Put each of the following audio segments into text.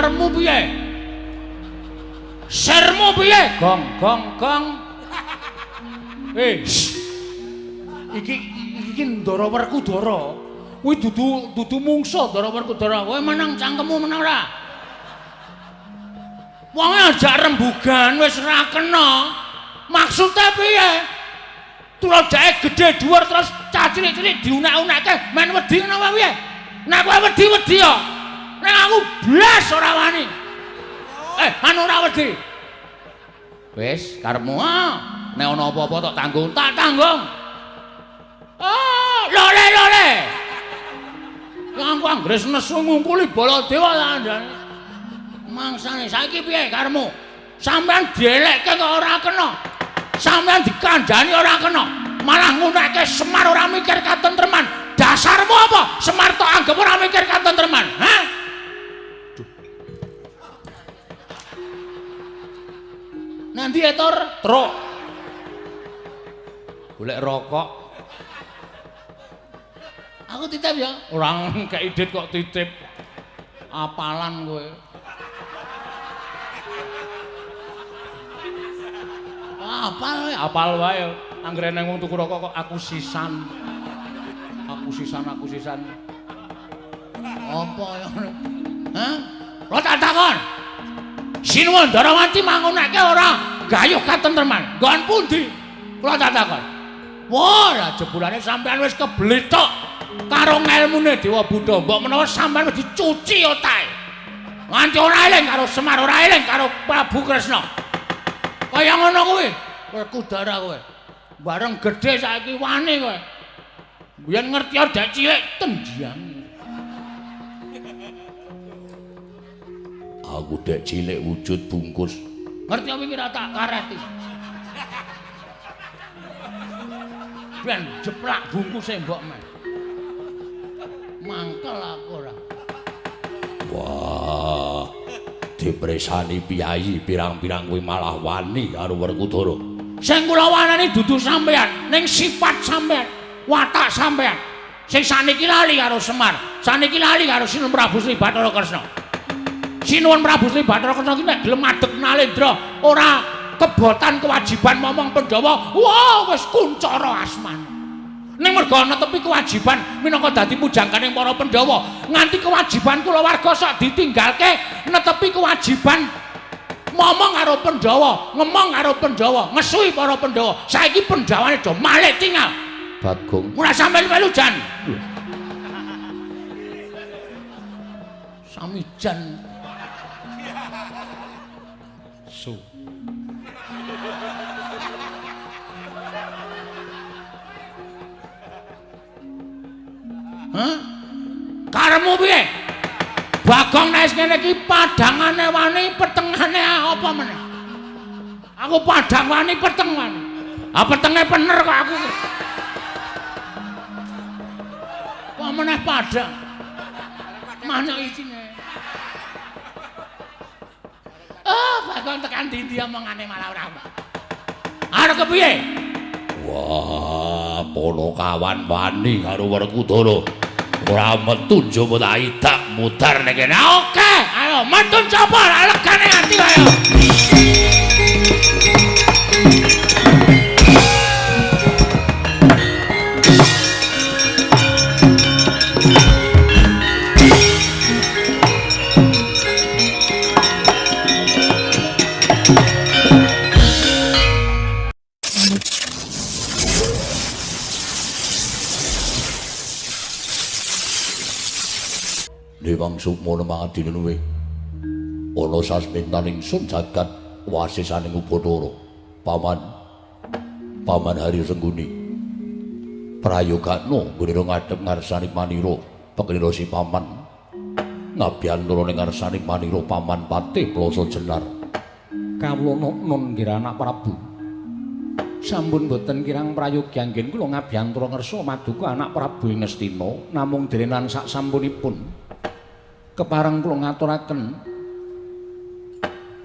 Karepmu piye? Sermu piye? Gong gong gong. Iki iki Ndara Werkudara. Kuwi dudu mungsuh Ndara Werkudara. Kowe meneng cangkemmu meneng ora? Wonge ajak rembugan wis ora kena. Maksude piye? Tuladahe gedhe dhuwur terus cah cilik-cilik diunek-unekke men wedi ngono apa piye? Nek kowe wedi-wedi ya. Nek aku blas ora wani. Anu ora wedi. Wis karepmu ah. Nek ana apa-apa tak tanggung, tak tanggung. Ah, lole lole. Aku anggere nesu ngungkuli Baladewa kandhane. Mangsane saiki piye karepmu? Sampeyan dielekke kok ora kena. Sampeyan dikandhani ora kena. Malah ngunekke Semar ora mikir katentreman. Dasarmu apa? Semar tok anggep ora mikir katentreman. Hah? Nanti ya Tor, truk. Golek rokok. Aku titip ya. Ora kei dit kok titip. Apalan kowe. Apal, apal wae. Anggere nang wong tuku rokok kok aku sisan. Aku sisan, aku sisan. Apa ya ngono? Hah? Lo tak takon. Sinuwun Ndarawati mangunake ora gayuh katentreman. Nggon pundi? Kula tak takon. Wah, lah jebulane sampean wis keblethok karo ngelmune Dewa Buddha. Mbok menawa sampean wis dicuci otake. Nganti ora eling karo Semar, ora eling karo Prabu Kresna. Kaya ngono kuwi. Werkudara kowe. Bareng gedhe saiki wani kowe. Biyen ngerti dek cilik tenjang. Aku dek cilik wujud bungkus. Ngerti apa iki tak kareti. Ben jeplak bungkuse mbok men. Mangkel aku ora. Wah. Dipresani piyayi pirang-pirang kuwi malah wani karo Werkudara. Sing kula wanani dudu sampean, ning sifat sampean, watak sampean. Sing saniki lali karo Semar, saniki lali karo Sinuwun Prabu Sri Bathara Kresna. Sinuwun Prabu Sri Bathara Kresna ki nek gelem madeg nalendra, ora kebotan kewajiban momong Pandhawa, wah wis kuncara asmane. Ning merga netepi kewajiban minangka dadi pujangganing para Pandhawa, nganti kewajiban kulawarga sok ditinggalke netepi kewajiban momong karo Pandhawa, ngemong karo Pandhawa, ngesuhi para Pandhawa. Saiki Pandhawane do malik tinggal. Bagong ora sampe melu jan. Samijan. Su. Hah? Karepmu piye? Bagong nek ngene iki padhangane wani, petengane apa meneh? Aku padhang wani, peteng wani. Ah petenge bener kok aku. Apa meneh padhang? Mana isine? Ah, Bagong tekan ndi-ndi omongane malah ora. Arep kepiye? Wah, Ponokawan wani karo Werkudara. Ora metu njaba tak idak mudar ning kene. Oke, ayo metu njaba legane ati ayo. Dewang Sukma mangadina luwih ana sasmintaning sun jagat wasisaning Upacara. Paman Paman Haryo Sengguni prayogakno nggone ngadhep ngarsaning manira pengira si paman ngabyantara ning ngarsaning manira paman Patih Plasa Jenar. Kawula nun nggih anak Prabu. Sampun boten kirang prayogi anggen kula ngabyantara ngersa maduka anak Prabu ing Ngastina namung derenan sak sampunipun kepareng kula ngaturaken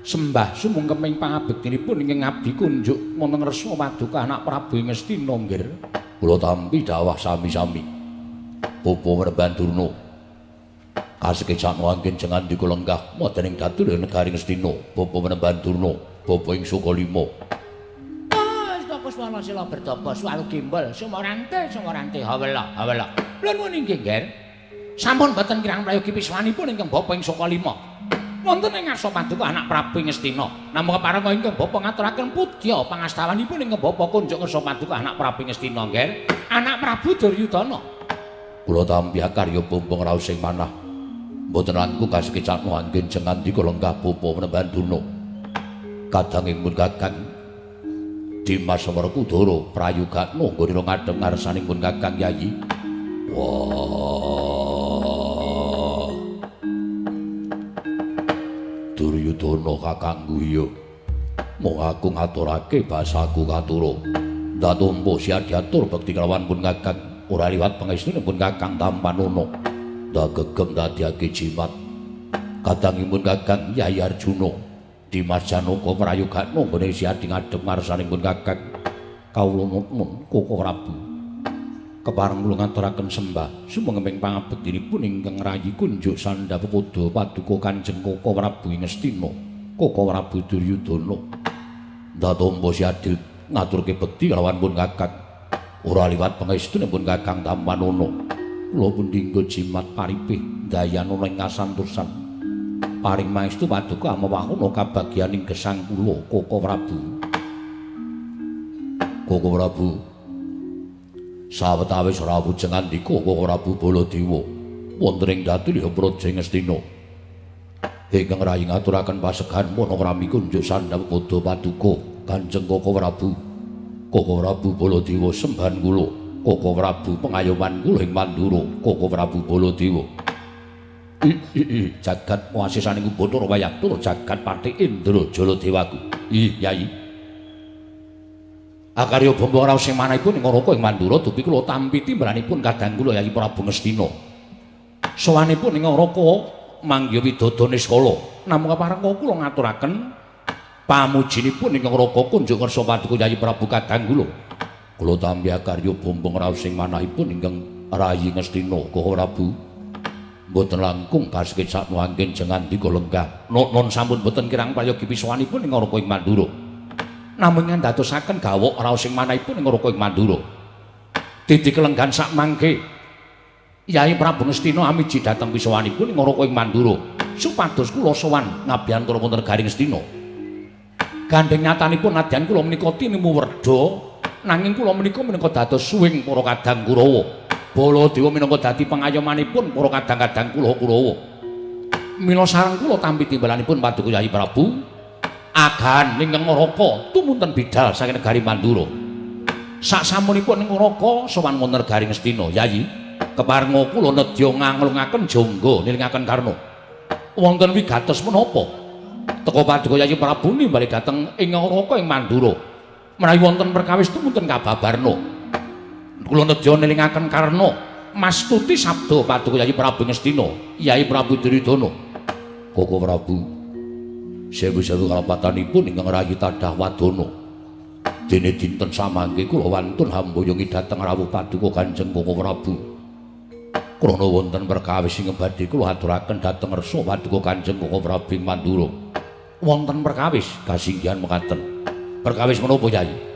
sembah sumungkeming pangabektinipun ingkang abdi kunjuk wonten ngersa paduka anak Prabu ing Ngastina nggih. Kula tampi dawah sami-sami. Popo Werban Durna. Kasekecakno anggen jengandika lenggah wonten ing datul negari Ngastina, bapa Panembahan Durna, bapa ing Sukalima. Astaka sila bertapa swalu gimbal sumarante sumarante hawela hawela. Lha nuwun inggih, Nger. Sampun boten kirang prayogi piswanipun ingkang bapa ing Sukalima. Wonten ing ngarsa paduka anak Prabu Ngastina. Namung kepareng ingkang bapa ngaturaken pudya pangastawanipun ingkang bapa kunjuk ngarsa paduka anak Prabu Ngastina, Nger. Anak Prabu Duryudana. Kula tampi akarya bumbung raos sing manah. Mboten langkung kasekecakno anggen jengandika lenggah bapa Panembahan Durna. Kadangipun Kakang Dimas Werkudara prayogakno nggone ngadhep ngarsanipun Kakang Yayi. Wah. Duryudana kakangku iya. Mung aku ngaturake basaku katura. Ndak tumpu siadiatur bekti kelawan pun Kakang ora liwat pangestunipun Kakang Tampanana. Ndak gegem dadiake jimat. Kadangipun Kakang Yayi Arjuna Dimas Janaka prayogakno nggone siadi ngadhep ngarsanipun Kakang. Kawula nuwun Koko Prabu. Kepareng kula ngaturaken sembah sumengeping pangabektinipun ingkang rayi kunjuk sandha pepoda paduka Kanjeng Koko Prabu Ngastina, Koko Prabu Duryudana. Ndak tampa siadi ngaturke bekti kelawan pun Kakang. Ora liwat pangestunipun Kakang Tampanana. Kula pun dinggo jimat paripih dayanana ing kasantosan. Paring maestu paduka amewahana kabagyaning gesang kula Koko Prabu. Koko Prabu. Sawetawis rawuh jengandika Koko Prabu Baladewa wonten ing Datulya Praja Ngastina. Ingkang rayi ngaturaken pasegan panakrami kunjuk sandha padha paduka Kanjeng Koko Prabu. Koko Prabu Baladewa sembahan kula. Koko Prabu pengayoman kula ing Mandura, Koko Prabu Baladewa. Jagat wasisaning Bathara Wayatur jagat Patih Indra Jaladewaku. Ih, Yayi. Akarya bamba raos sing manahipun ing Naraka ing Mandura dupi kula tampi timbalanipun kadang kula Yayi Prabu Ngastina. Sowanipun ing Naraka manggiha widada niskala. Namung kepareng kula ngaturaken pamujinipun ing Naraka kunjuk ngarsa paduka Yayi Prabu kadang kula. Kula tampi akarya bumbung raos sing manahipun ingkang rayi Ngastina Koko Prabu. Mboten langkung kasekecakno anggen jengandika lenggah. Non sampun boten kirang prayogi piswanipun ing Naraka ing Mandura. Namung ngandadosaken gawok raos sing manahipun ing Naraka ing Mandura. Didi kelenggan sakmangke Yayi Prabu Ngastina amiji dhateng piswanipun ing Naraka ing Mandura supados kula sowan ngabiyantara wonten negari Ngastina. Gandheng nyatanipun nadyan kula menika tinemu werda, nanging kula menika minangka dados suwing para kadang Kurawa. Baladewa minangka dadi pengayomanipun para kadang-kadang kula Kurawa. Mila sareng kula tampi timbalanipun paduka Yayi Prabu agahan ingkang Naraka tumunten bidal saking negari Mandura. Saksampunipun ing Naraka sowan wonten negari Ngastina, Yayi keparenga kula nedya nganglungaken jangga nilingaken Karna. Wonten wigatos menapa? Teka paduka Yayi Prabu nimbali dhateng ing Naraka ing Mandura. Menawi wonten perkawis tumunten kababarna. Kula nedya nelingaken Karna mastuti sabda paduka Yayi Prabu Ngastina, Yayi Prabu Duryudana. Koko Prabu, sewu-sewu kalepatanipun ingkang rayi tadah wadana. Dene dinten samangke kula wantun hamboyongi dhateng rawuh paduka Kanjeng Koko Prabu. Krana wonten perkawis ingkang badhe kula aturaken dhateng ngersa paduka Kanjeng Koko Prabu ing Mandura. Wonten perkawis kasinggihan mekaten. Perkawis menapa Yayi?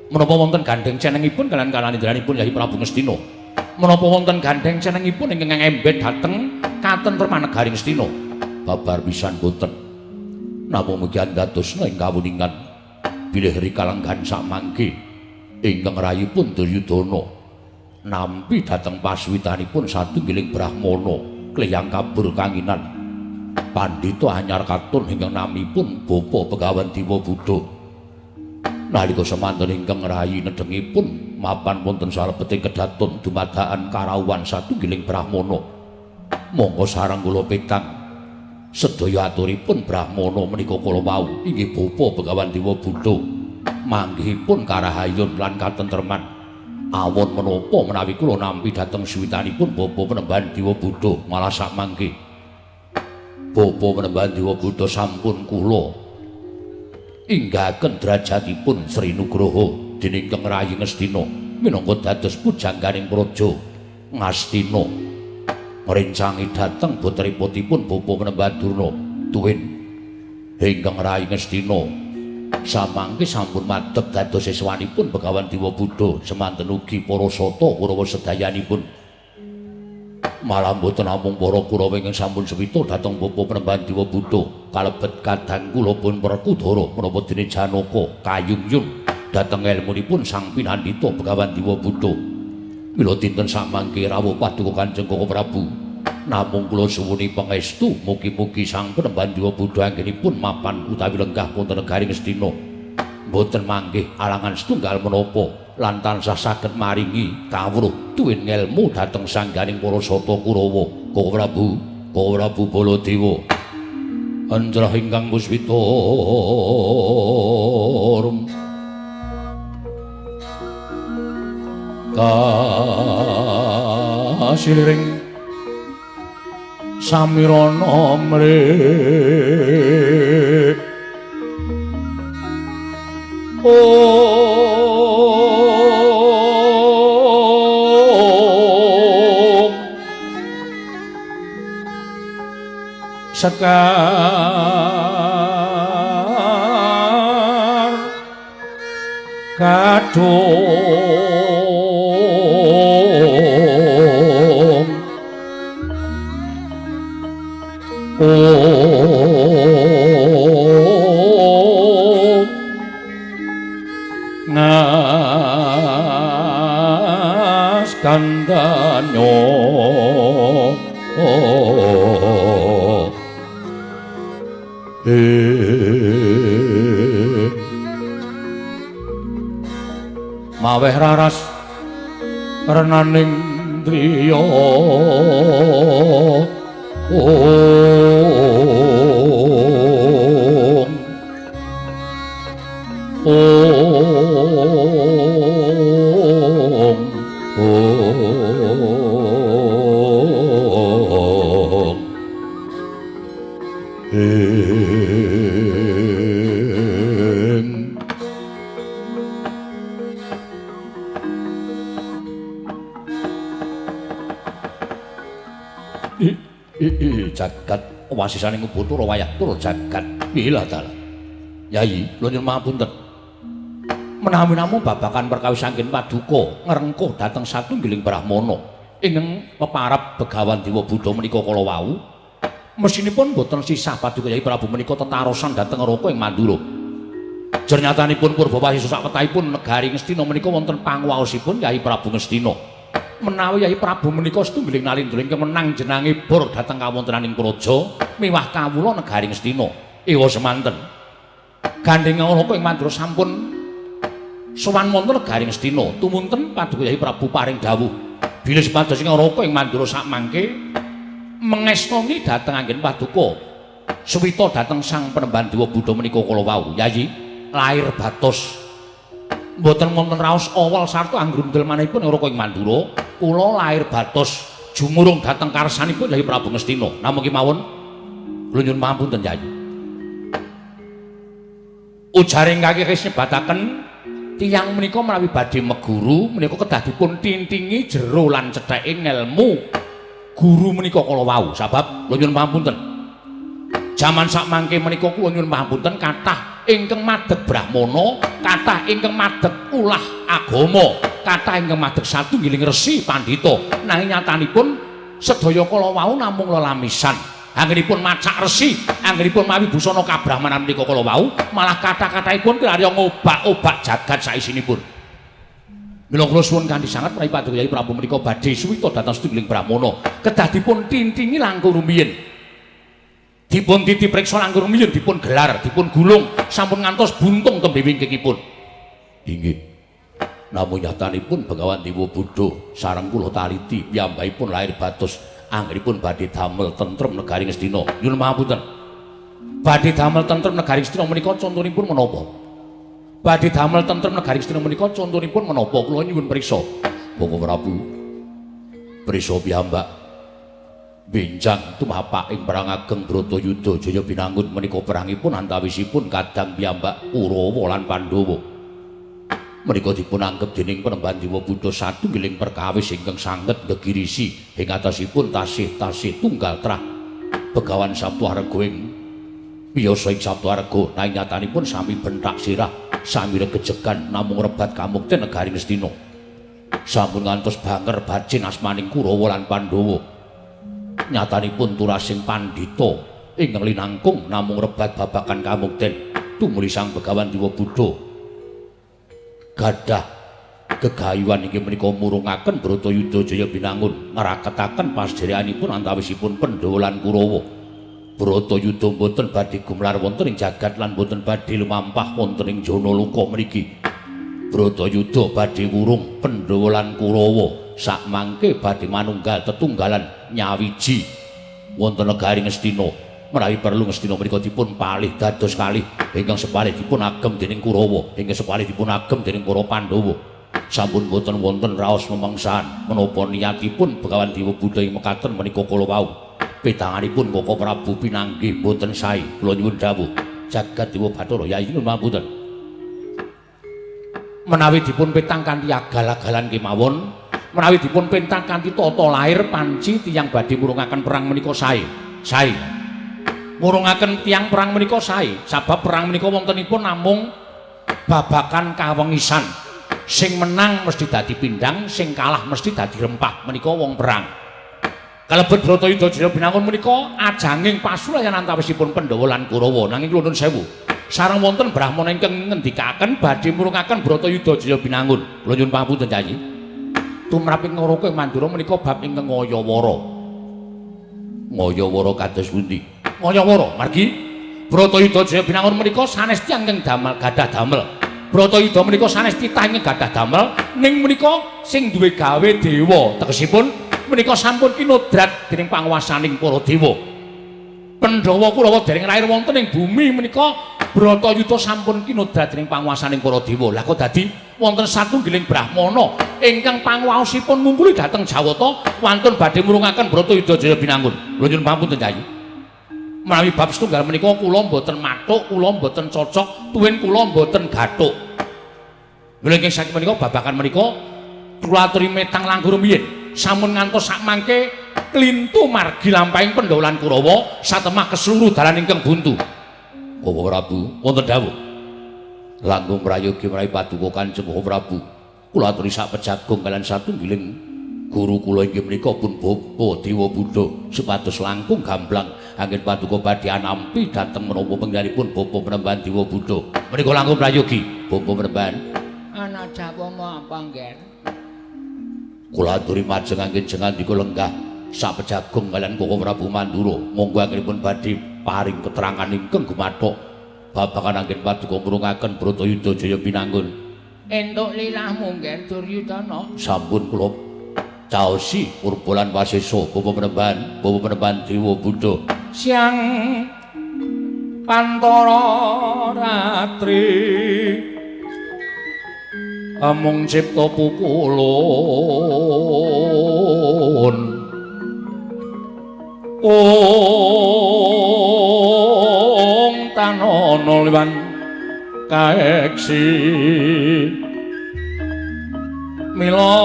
Menapa wonten gandheng cenengipun kaliyan kalanindranipun Yayi Prabu Ngastina? Menapa wonten gandheng cenengipun ingkang ngembet dhateng katentreman negari Ngastina? Babar pisan boten. Napa mugi andadosna ing kawuningan bilih rikalenggan sakmangke ingkang rayipun Duryudana nampi dhateng paswitanipun satunggiling brahmana kleyang kabur kanginan pandhita anyar katun ingkang namipun Bapa Begawan Dewa Buddha. Nalika semanten ingkang rayi nedhengipun mapan wonten salebeting kedaton dumadakan karawuhan satunggiling brahmana. Monggo sareng kula petang sedaya aturipun brahmana menika kala wau inggih Bapa Begawan Dewa Buddha manggihipun karahayun lan katentreman. Awon menapa menawi kula nampi dhateng suwitanipun Bapa Panembahan Dewa Buddha malah sakmangke Bapa Panembahan Dewa Buddha sampun kula inggahaken derajatipun Sri Nugroho dening Kang Rayi Ngastina minangka dados pujangganing praja Ngastina. Ngrencangi dhateng putriputipun Bapa Panembahan Durna tuwin ingkang Rai Ngastina samangke sampun madhep dados siswanipun Begawan Dewa Buddha semanten ugi para sata Kurawa sedayanipun. Malah mboten namung para Kurawa ingkang sampun suwita dhateng Bapa Panembahan Dewa Buddha kalebet kadang kula pun Werkudara menapa dene Janaka kayungyun dhateng elmunipun Sang Pinandita Begawan Dewa Buddha. Mila dinten samangke rawuh paduka Kanjeng Koko Prabu namung kula suwuni pangestu mugi-mugi Sang Panembahan Dewa Buddha anggenipun mapan utawi lenggah wonten negari Ngastina mboten manggih alangan setunggal menapa lan tansah saged maringi kawruh tuwin ngelmu dhateng sangganing para sata Kurawa. Koko Prabu, Koko Prabu Baladewa anjrah ingkang puswita kasiliring samirana mrih om sekar kadung om ngas kandanyo maweh raras renaning driya om om om jagat wasisaning Bathara wayah tur jagat bila dalah. Yayi, kula nyuwun pangapunten. Menawi namung babagan perkawis anggen paduka ngrengkuh dhateng satunggiling brahmana ingkang peparab Begawan Dewa Buddha menika kala wau, mesinipun boten sisah paduka Yayi Prabu menika tetarosan dhateng Neraka ing Mandura. Jernyatanipun Purba Wasisa sakwetahipun negari Ngastina menika wonten panguwaosipun Yayi Prabu Ngastina. Menawi Yayi Prabu menika setunggiling nalindra ingkang menang jenange bor dhateng kawontenaning praja miwah kawula negari Ngastina. Ewa semanten. Gandheng Neraka ing Mandura sampun sowan wonten negari Ngastina. Tumunten paduka Yayi Prabu paring dawuh bilih supados ing Neraka ing Mandura sakmangke mengestoni dhateng anggen paduka suwita dhateng Sang Panembahan Dewa Buddha menika kala wau. Yayi lair batos mboten wonten raos awal sarta anggrundel manahipun Neraka ing Mandura. Kula lair batos jumurung dhateng karsanipun Yayi Prabu Ngastina. Namung kemawon kula nyuwun pangapunten Yayi. Ujaring kaki nyebataken tiyang menika menawi badhe meguru menika kedah dipun tintingi jero lan cetheke ngelmu guru menika kala wau. Sabab kula nyuwun pangapunten. Jaman sakmangke menika kula nyuwun pangapunten kathah ingkang madheg brahmana, kathah ingkang madheg ulah agama, kathah ingkang madheg satunggiling resi pandhita. Nanging nyatanipun sedaya kala wau namung lelamisan. Anggenipun macak resi, anggenipun mawi busana kabrahmanan menika kala wau, malah kathah-kathahipun kinarya ngobak-obak jagat saisinipun. Mila kula suwun kanthi sanget menawi paduka Yayi Prabu menika badhe suwita dhateng satunggiling brahmana, kedah dipun tintingi langkung rumiyin. Dipun titi priksa langkung rumiyin, dipun gelar, dipun gulung, sampun ngantos buntung tembe wingkingipun. Inggih. Namung nyatanipun Begawan Dewa Buddha sareng kula taliti piyambakipun lahir batos anggenipun badhe damel tentrem negari Ngastina. Nyuwun pangapunten. Badhe damel tentrem negari Ngastina menika contonipun menapa? Badhe damel tentrem negari Ngastina menika contonipun menapa? Kula nyuwun priksa. Bapa Prabu, priksa piyambak. Benjang tumapak ing perang ageng Bratayuda Jaya binangun menika perangipun antawisipun kadang piyambak Kurawa lan Pandhawa. Menika dipun anggep dening Panembahan Dewa Buddha satunggiling perkawis ingkang sanget gegirisi ing atasipun tasih-tasih tunggal trah Begawan Sabtu Arga ing wiyasa ing Sabtu Arga nanging nyatanipun sami benthak sirah sami regejegan namung rebat kamukten negari Ngastina. Sampun ngantos banger bacin asmaning Kurawa lan Pandhawa. Nyatanipun turasing pandhita ingkang linangkung namung rebat babagan kamukten tumuli Sang Begawan Dewa Buddha gadah gegayuhan inggih menika murungaken Bratayuda Jaya Binangun ngraketaken pasdherekanipun antawisipun Pandhawa lan Kurawa. Bratayuda mboten badhe gumlar wonten ing jagat lan mboten badhe lumampah wonten ing Janaloka mriki. Bratayuda badhe wurung Pandhawa lan Kurawa sakmangke badhe manunggal tetunggalan nyawiji wonten negari Ngastina. Menawi perlu Ngastina menika dipun palih dados kalih ingkang sepalih dipun agem dening Kurawa, ingkang sepalih dipun agem dening para Pandhawa. Sampun boten wonten raos memangsan menapa niatipun Begawan Dewa Buddha ing mekaten menika kala wau. Petanganipun Koko Prabu pinanggih boten sae. Kula nyuwun dawuh jagat Dewa Bathara Yayi nyuwun pangapunten. Menawi dipun petang kanthi agal-agalan kemawon, menawi dipun pentang kanthi tata lair panci tiyang badhe murungaken perang menika sae. Sae. Murungaken tiyang perang menika sae, sabab perang menika wontenipun namung babakan kawengisan. Sing menang mesti dadi pindhang, sing kalah mesti dadi rempah. Menika wong perang. Kalebet Bratayuda Jaya Binangun menika ajanging pasulayan antawisipun Pandhawa lan Kurawa. Nanging kula nuwun sewu, sareng wonten brahmana ingkang ngendikaken badhe murungaken Bratayuda Jaya Binangun. Kula nyuwun pangapunten, Yayi. Tumrap ing Naraka Mandura menika bab ingkang ngayawara. Ngayawara kados pundi? Ngayawara margi Bratayuda Jaya Binangun menika sanes tiyang ingkang damel gadah damel. Bratayuda menika sanes titah ingkang gadah damel, ning menika sing duwe gawe dewa. Tegesipun menika sampun kinodrat dening panguwasaning para dewa. Pandhawa Kurawa dereng lair wonten ing bumi menika Bratayuda sampun kinodrat dening panguwasaning para dewa. Lah kok dadi wonten satunggiling brahmana ingkang panguwaosipun ngungkuli dhateng Jawata wantun badhe murungaken Bratayuda Jaya Binangun. Kula nyuwun pangapunten, Yayi. Menawi bab setunggal menika kula mboten mathuk, kula mboten cocok, tuwin kula mboten gathuk. Mila ingkang saking menika babagan menika kula aturi metang langkung rumiyin. Sampun ngantos sakmangke klintu margi lampahing Pandhawa lan Kurawa satemah keseluruh dalan ingkang buntu. Bapak Prabu, wonten dawuh. Langkung prayogi menawi paduka Kanjeng Bapak Prabu. Kula aturi sak pejagung kaliyan satunggiling guru kula inggih menika pun Bapa Dewa Buddha supados langkung gamblang anggen paduka badhe anampi dhateng menapa penggalipun Bapa Panembahan Dewa Buddha. Menika langkung prayogi, Bapa Panembahan. Ana jawama apa, Ngger? Kula aturi majeng anggen jengandika lenggah sak pejagung kaliyan Koko Prabu Mandura. Monggo anggenipun badhe paring keterangan ingkang gumathok babagan anggen paduka murungaken Bratayuda Jaya Binangun. Entuk lilahmu, Ngger Duryudana. Sampun kula caosi purba lan wasesa Bapa Panembahan, Bapa Panembahan Dewa Buddha. Siang pantara ratri amung cipta pukulun ong tanana liwan kaeksi mila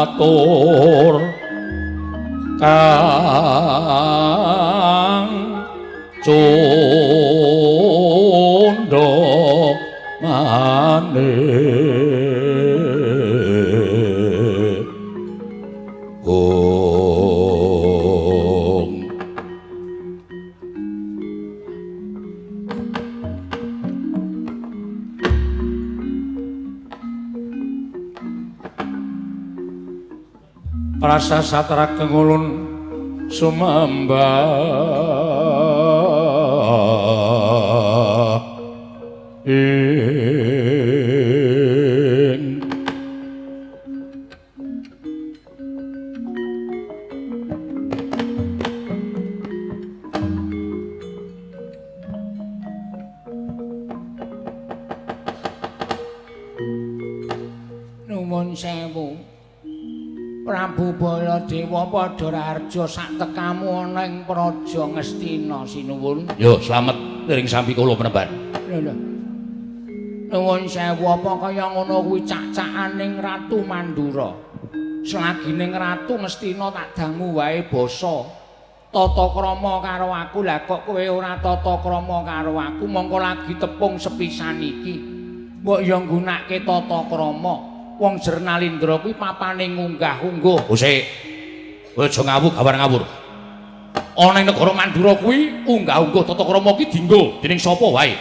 katur kang cundha manik. Ong prasa satra kengulun sumembah ing nuwun sewu. Prabu Baladewa padha raharja sak tekamu ana ing Praja Ngastina sinuwun. Yo, slamet ring sampi kula penemban. Lho lho. Nuwun sewu, apa kaya ngono kuwi cak-cakaning Ratu Mandura. Selagining Ratu Ngastina tak dangu wae basa tata krama karo aku. Lah kok kowe ora tata krama karo aku, mongko lagi tepung sepisan iki. Mbok yo nggunakake tata krama. Wong Jernalindra kuwi papane ngunggah-ungguh. Usik. Kowe aja ngawur gawar ngawur. Ana ing negara Mandura kuwi unggah-ungguh tata krama ki dinggo dening sapa wae.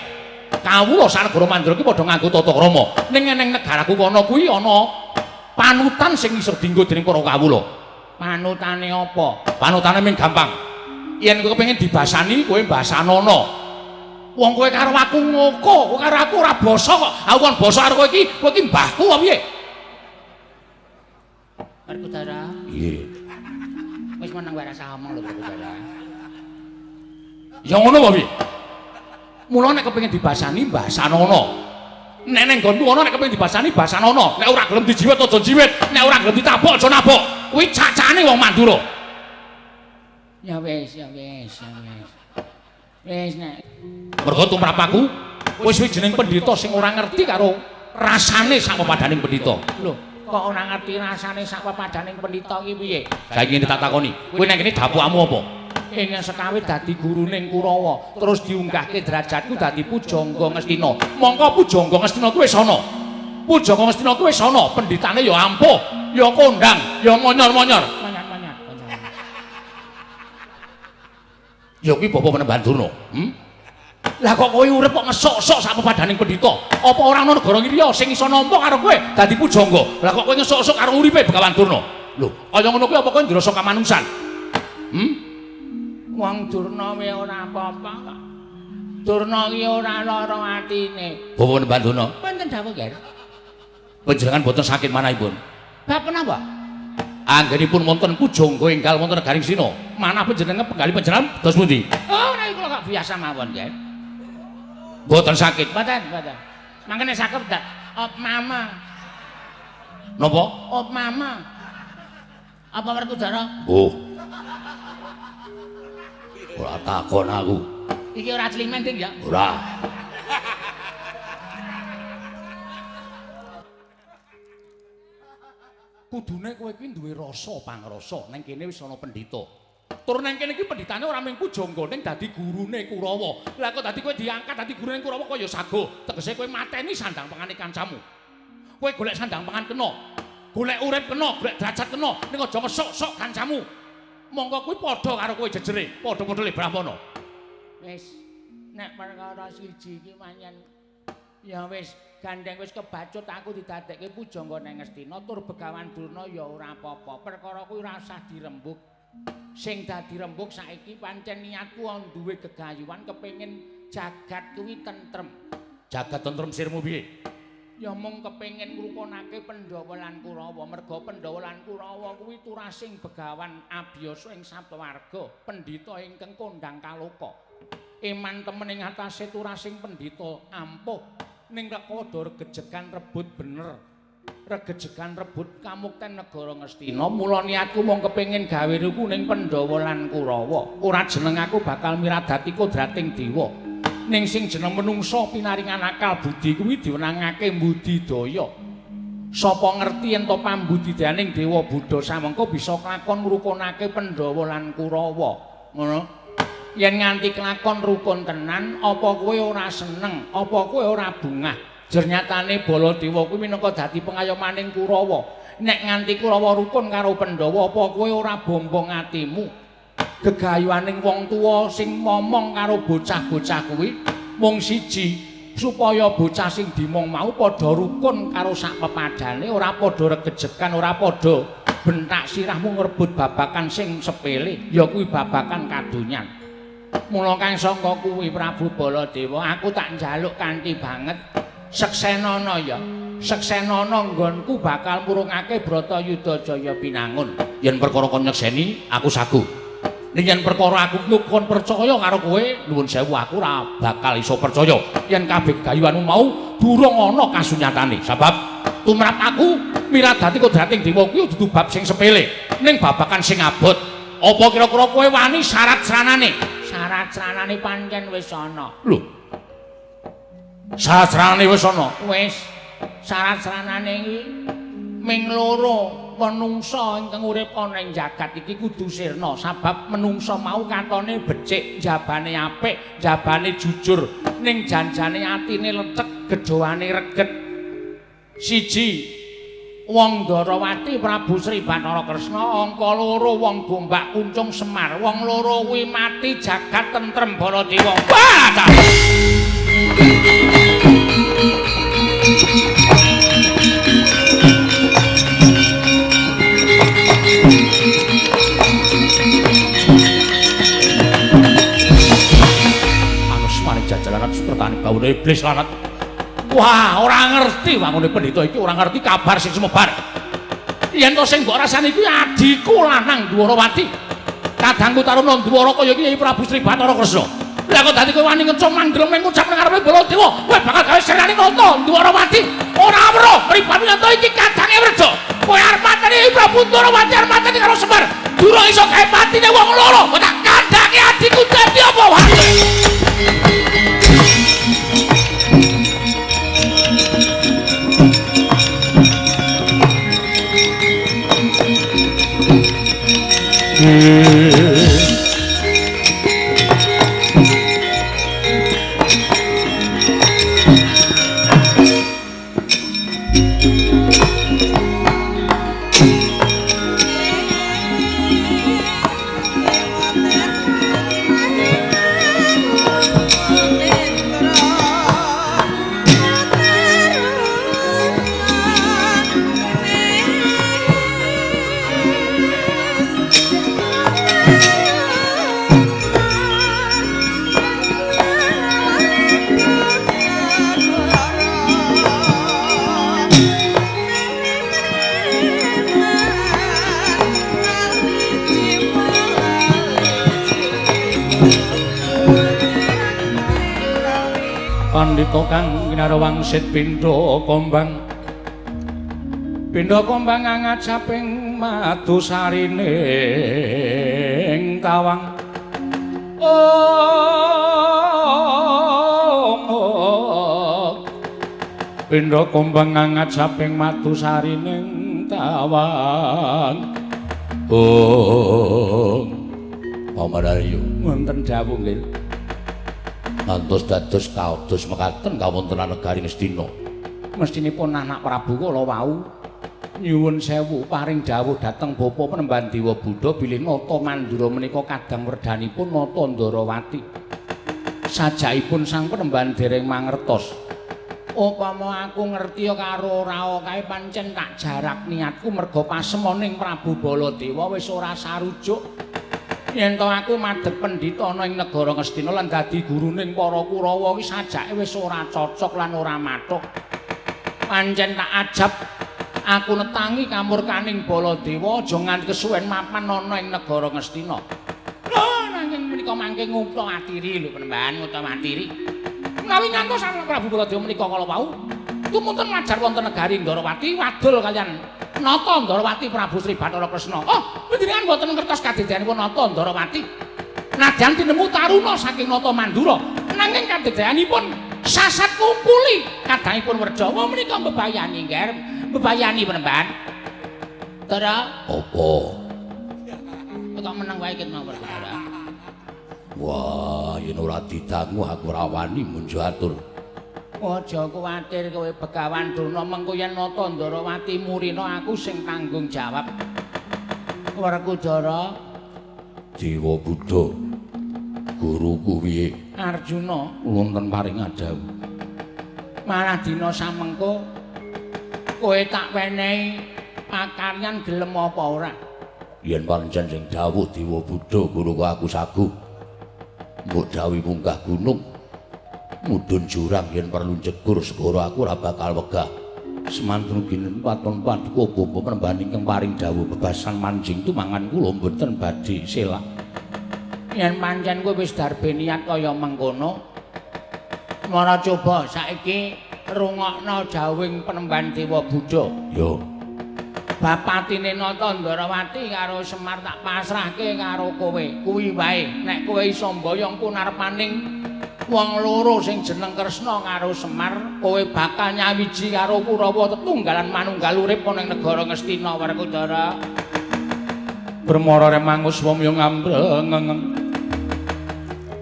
Kawula sak negara Mandura ki padha nganggo tata krama. Ning ning negaraku kono kuwi ana panutan sing iso dinggo dening para kawula. Panutane apa? Panutane mung gampang. Yen kowe kepengin dibasani, kowe basanono. Wong kowe karo aku ngoko, kowe karo aku ora basa kok. Aku kon basa karo kowe iki mbahku apa piye? Werkudara. Nggih. Wis meneng wae rasa omong lho Werkudara. Ya ngono apa piye? Mula nek kepengin dibasani basanono. Nek ning nggonku ana nek kepengin dibasani basanono. Nek ora gelem dijiwit aja jiwit, nek ora gelem ditabok aja nabok. Kuwi cacane wong Mandura. Ya wis, ya wis, ya wis. Wis nek mergo tumrap aku wis wijining pendhita sing ora ngerti karo rasane sak pepadaning pendhita. Lho, kok ora ngerti rasane sak pepadaning pendhita iki piye? Saiki ngene tak takoni, kowe nang kene dapukmu apa? Ing sekawe dadi guruning Kurawa, terus diunggahke derajatku dadi pujangga Ngastina. Mongko pujangga Ngastina kuwi wis ana. Pujangga Ngastina kuwi wis ana, pendhitane ya ampuh, ya kondang, ya monyor-monyor. Monyor-monyor. Ya kuwi Bapak Penemban Durna. Lah kok kowe urip kok ngesok-sok sak pepadaning pendhita? Apa ora ana negara liya sing iso nampa karo kowe dadi pujangga? Lah kok kowe ngesok-sok karo uripe Begawan Durna? Lho, kaya ngono kuwi apa kowe ndrasa kamanungsan? Wong Durna wae ora apa-apa kok. Durna ki ora lara atine. Bapak Penemban Durna. Wonten dawuh, Ger. Panjenengan boten sakit manahipun. Bab menapa? Anggenipun wonten pujangga enggal wonten negaring Sina. Manah panjenengan penggalih panjenengan dos pundi? Oh, nek kula kok biasa mawon, Ger. Boten sakit. Boten, boten. Mangkene sakit dak op mama. Napa? Op mama. Apa Werkudara? Oh. Ora takon aku. Iki ora climen, Ding ya? Ora. Kudune kowe iki duwe rasa pangrasa. Nang kene wis ana pendhita. Tur nang kene iki pendhitane ora mung pujangga ning dadi gurune Kurawa. Lah kok dadi kowe diangkat dadi gurune Kurawa kaya sago. Tegese kowe mateni sandang pangane kancamu. Kowe golek sandang pangan kena, golek urip kena, golek derajat kena, ning aja ngesok-sok kancamu. Mongko kuwi padha karo kowe jejere, padha-padha le Brahmana. Wis nek perkara siji iki pancen ya wis gandeng wis kebacut aku didadekke pujangga nang Ngastina tur Begawan Durna ya ora apa-apa. Perkara kuwi ora usah dirembug. Sing dadi rembug saiki pancen niatku duwe gegayuhan kepengin jagat kuwi tentrem. Jagat tentrem sirmu piye? Ya mung kepengin ngrukunake Pandhawa lan Kurawa. Merga Pandhawa lan Kurawa kuwi turasing begawan abiyasa ing sapawarga, pendhita ingkang kondhang kaloka. Eman temen ing atase turasing pendhita ampuh ning rekoda regejegan rebut bener. Regejegan rebut kamukten negara Ngastina. Mula niatku mung kepengin gawe rukuning Pandhawa lan Kurawa. Ora jeneng aku bakal miradati kodrating dewa. Ning sing jeneng menungsa pinaringan akal budi kuwi diwenangake mbudidaya. Sapa ngerti yen to pambudidayaning Dewa Buddha samengko bisa klakon ngrukunake Pandhawa lan Kurawa. Ngono. Yen nganti klakon rukun tenan, apa kowe ora seneng, apa kowe ora bungah? Jernyatane Baladewa kuwi minangka dadi pengayomaning Kurawa. Nek nganti Kurawa rukun karo Pandhawa, apa kowe ora bombong atimu? Gegayuhaning wong tuwa sing momong karo bocah-bocah kuwi mung siji, supaya bocah sing dimong mau padha rukun karo sak pepadane, ora padha regejegan, ora padha bentak sirahmu ngrebut babakan sing sepele, ya kuwi babakan kadonyan. Mula kang sangka kuwi Prabu Baladewa, aku tak njaluk kanthi banget seksenana ya. Seksenana nggonku bakal murungake Bratayuda Jaya Binangun. Yen perkara kon nyekseni, aku sagu. Ning yen perkara aku kon percaya karo kowe, nuwun sewu aku ora bakal iso percaya yen kabeh gayuhanmu mau durung ana kasunyatane. Sebab Tumrap aku miradati kodrating dewa kuwi dudu bab sing sepele, ning babakan sing abot. Apa kira-kira kowe wani syarat sranane? Syarat sranane pancen wis ana. Lho. Syarat sranane wis ana. Wis. Syarat sranane iki ming loro. Menungsa ingkang urip ana ing jagat iki kudu sirna sabab menungsa mau katone becik, jabane apik, jabane jujur, ning janjane atine lecek, gedhoane reget. Siji wong Ndorowati Prabu Sri Bathara Kresna, angka loro wong Gombak Kuncung Semar. Wong loro kuwi mati jagat tentrem Baladewa. Wah! Jajalan sepertane baune iblis lanat. Wah, ora ngerti wangune pendhita iki, ora ngerti kabar sing sumebar. Yen to sing mbok rasani kuwi adhiku lanang Dwarawati. Kadangku Taruna Ndwara kaya iki Prabu Sri Bathara Kresna. Lah kok dadi kowe wani ngecung mandrem ning ngucap nang ngarepe Baladewa, kowe bakal gawe sirane nata Dwarawati. Ora weruh mripate yen to iki kadange werja. Kowe arep mateni Prabu Dwarawati arep mateni karo Semar. Durung iso gawe patine wong loro, kok tak kandhake adhiku dadi apa wae. Pandhita kang kinara wangsit pindha kombang. Pindha kombang ngajaping madu sarine ing tawang. Oh. Pindha kombang ngajaping madu sarine ing tawang. Oh. Pamararyo wonten dawuh nggih. Ngantos dados kados mekaten kawontenan negari Ngastina. Mestinipun anak Prabu kala wau nyuwun sewu paring dawuh dhateng Bapa Penemban Dewa Buddha bilih nata Mandura menika kadang werdanipun nata Ndorowati. Sajakipun sang Penemban dereng mangertos. Upama aku ngerti karo ora kae pancen tak jarak niatku merga pasemoning Prabu Baladewa wis ora sarujuk. Yen to aku madhep pendhita ana ing negara Ngastina lan dadi guruning para Kurawa iki sajake wis ora cocok lan ora mathuk. Pancen tak ajab aku netangi kamurkaning Baladewa aja nganti kesuwen mapan ana ing negara Ngastina. Lho nanging menika mangke ngutha atiri lho Penemban, ngutha atiri. Menawi ngantos Prabu Baladewa menika kala wau tumunten majar wonten negari Ndorowati wadul kaliyan Nata Ndorowati Prabu Sri Bathara Kresna. Oh, panjenengan mboten ngertos kadedeanipun Nata Ndorowati. Nadyan tinemu taruna saking Nata Mandura, nanging kadedeanipun sasat ngumpuli kadangipun werja. Wah menika mbebayani, Ngger. Mbebayani Penemban. Dara, apa? Kok meneng wae ket mau Werkudara. Wah, yen ora didangu aku ora wani munjo atur. Aja kuwatir kowe Begawan Durna, mengko yen Nata Ndorowati murina aku sing tanggung jawab. Werkudara, Dewa Buddha, guruku piye? Arjuna, wonten paring adhawuh. Malah dina samengko kowe tak wenehi pakaryan gelem apa ora? Yen pancen sing dawuh Dewa Buddha guruku aku sagu. Mbok dawuhi munggah gunung, mudhun jurang yen perlu jegur segara aku ora bakal wegah. Semantun ginen paton paduka bapa Penemban ingkang paring dawuh bebasan manjing tumangan kula mboten badhe selak. Yen pancen kowe wis darbe niat kaya mengkono, mara coba saiki Rungokno jawing penemban Dewa Buddha. Yo. Bapatine Nata Ndrawati karo Semar tak pasrahke karo kowe. Kuwi wae nek kowe iso mboyong punarpaning wong loro sing jeneng Kresna karo Semar, kowe bakal nyawiji karo Kurawa tetunggalan manunggal urip ana ing negara Ngastina Werkudara. Permara remangus wong yo ngambrengeng.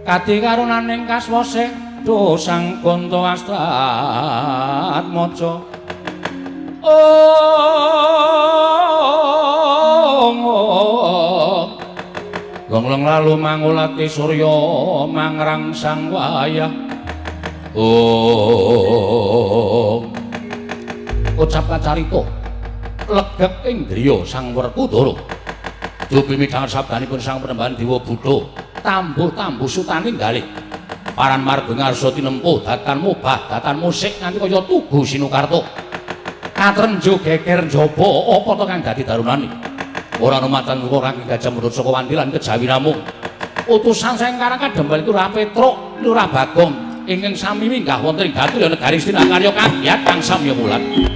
Kadi karunaning kaswase do sang Kanta Astatmaja. Ong Gonglong lalu mangulati surya mangrangsang wayah. Ong ucap kacarita legek ing griya Sang Werkudara. Dupi midhanget sabdanipun Sang Penemban Dewa Buddha, tambuh-tambuh sutane galih. Paran marga ngarsa tinempuh datan mubah, datan musik nganti kaya tugu sinukarta. Katrenjo geger njaba apa to kang dadi darunane? Ora ana macan luka kang gajah mundhut saka wantilan kejawi namung. Utusan saking Karang Kadempel Lurah Petruk, Lurah Bagong ingkang sami minggah wonten ing Gaturya Negari Astina karya kagiat kang samya wulan.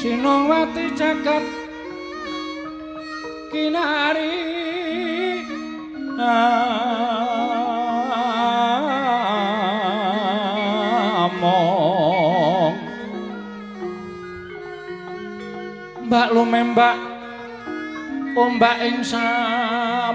Sinongwati jagat kinari among mbak lumembak ombak ing samudra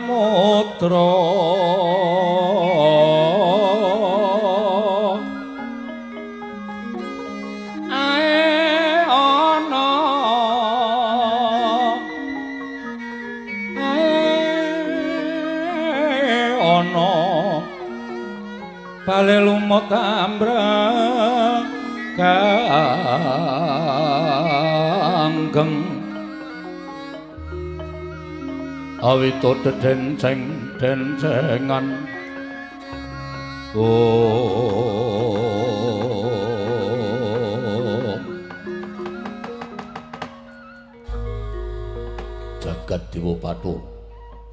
bale lumut ambrang ganggeng awito dedenceng dencengan oh jagat dewa Bathara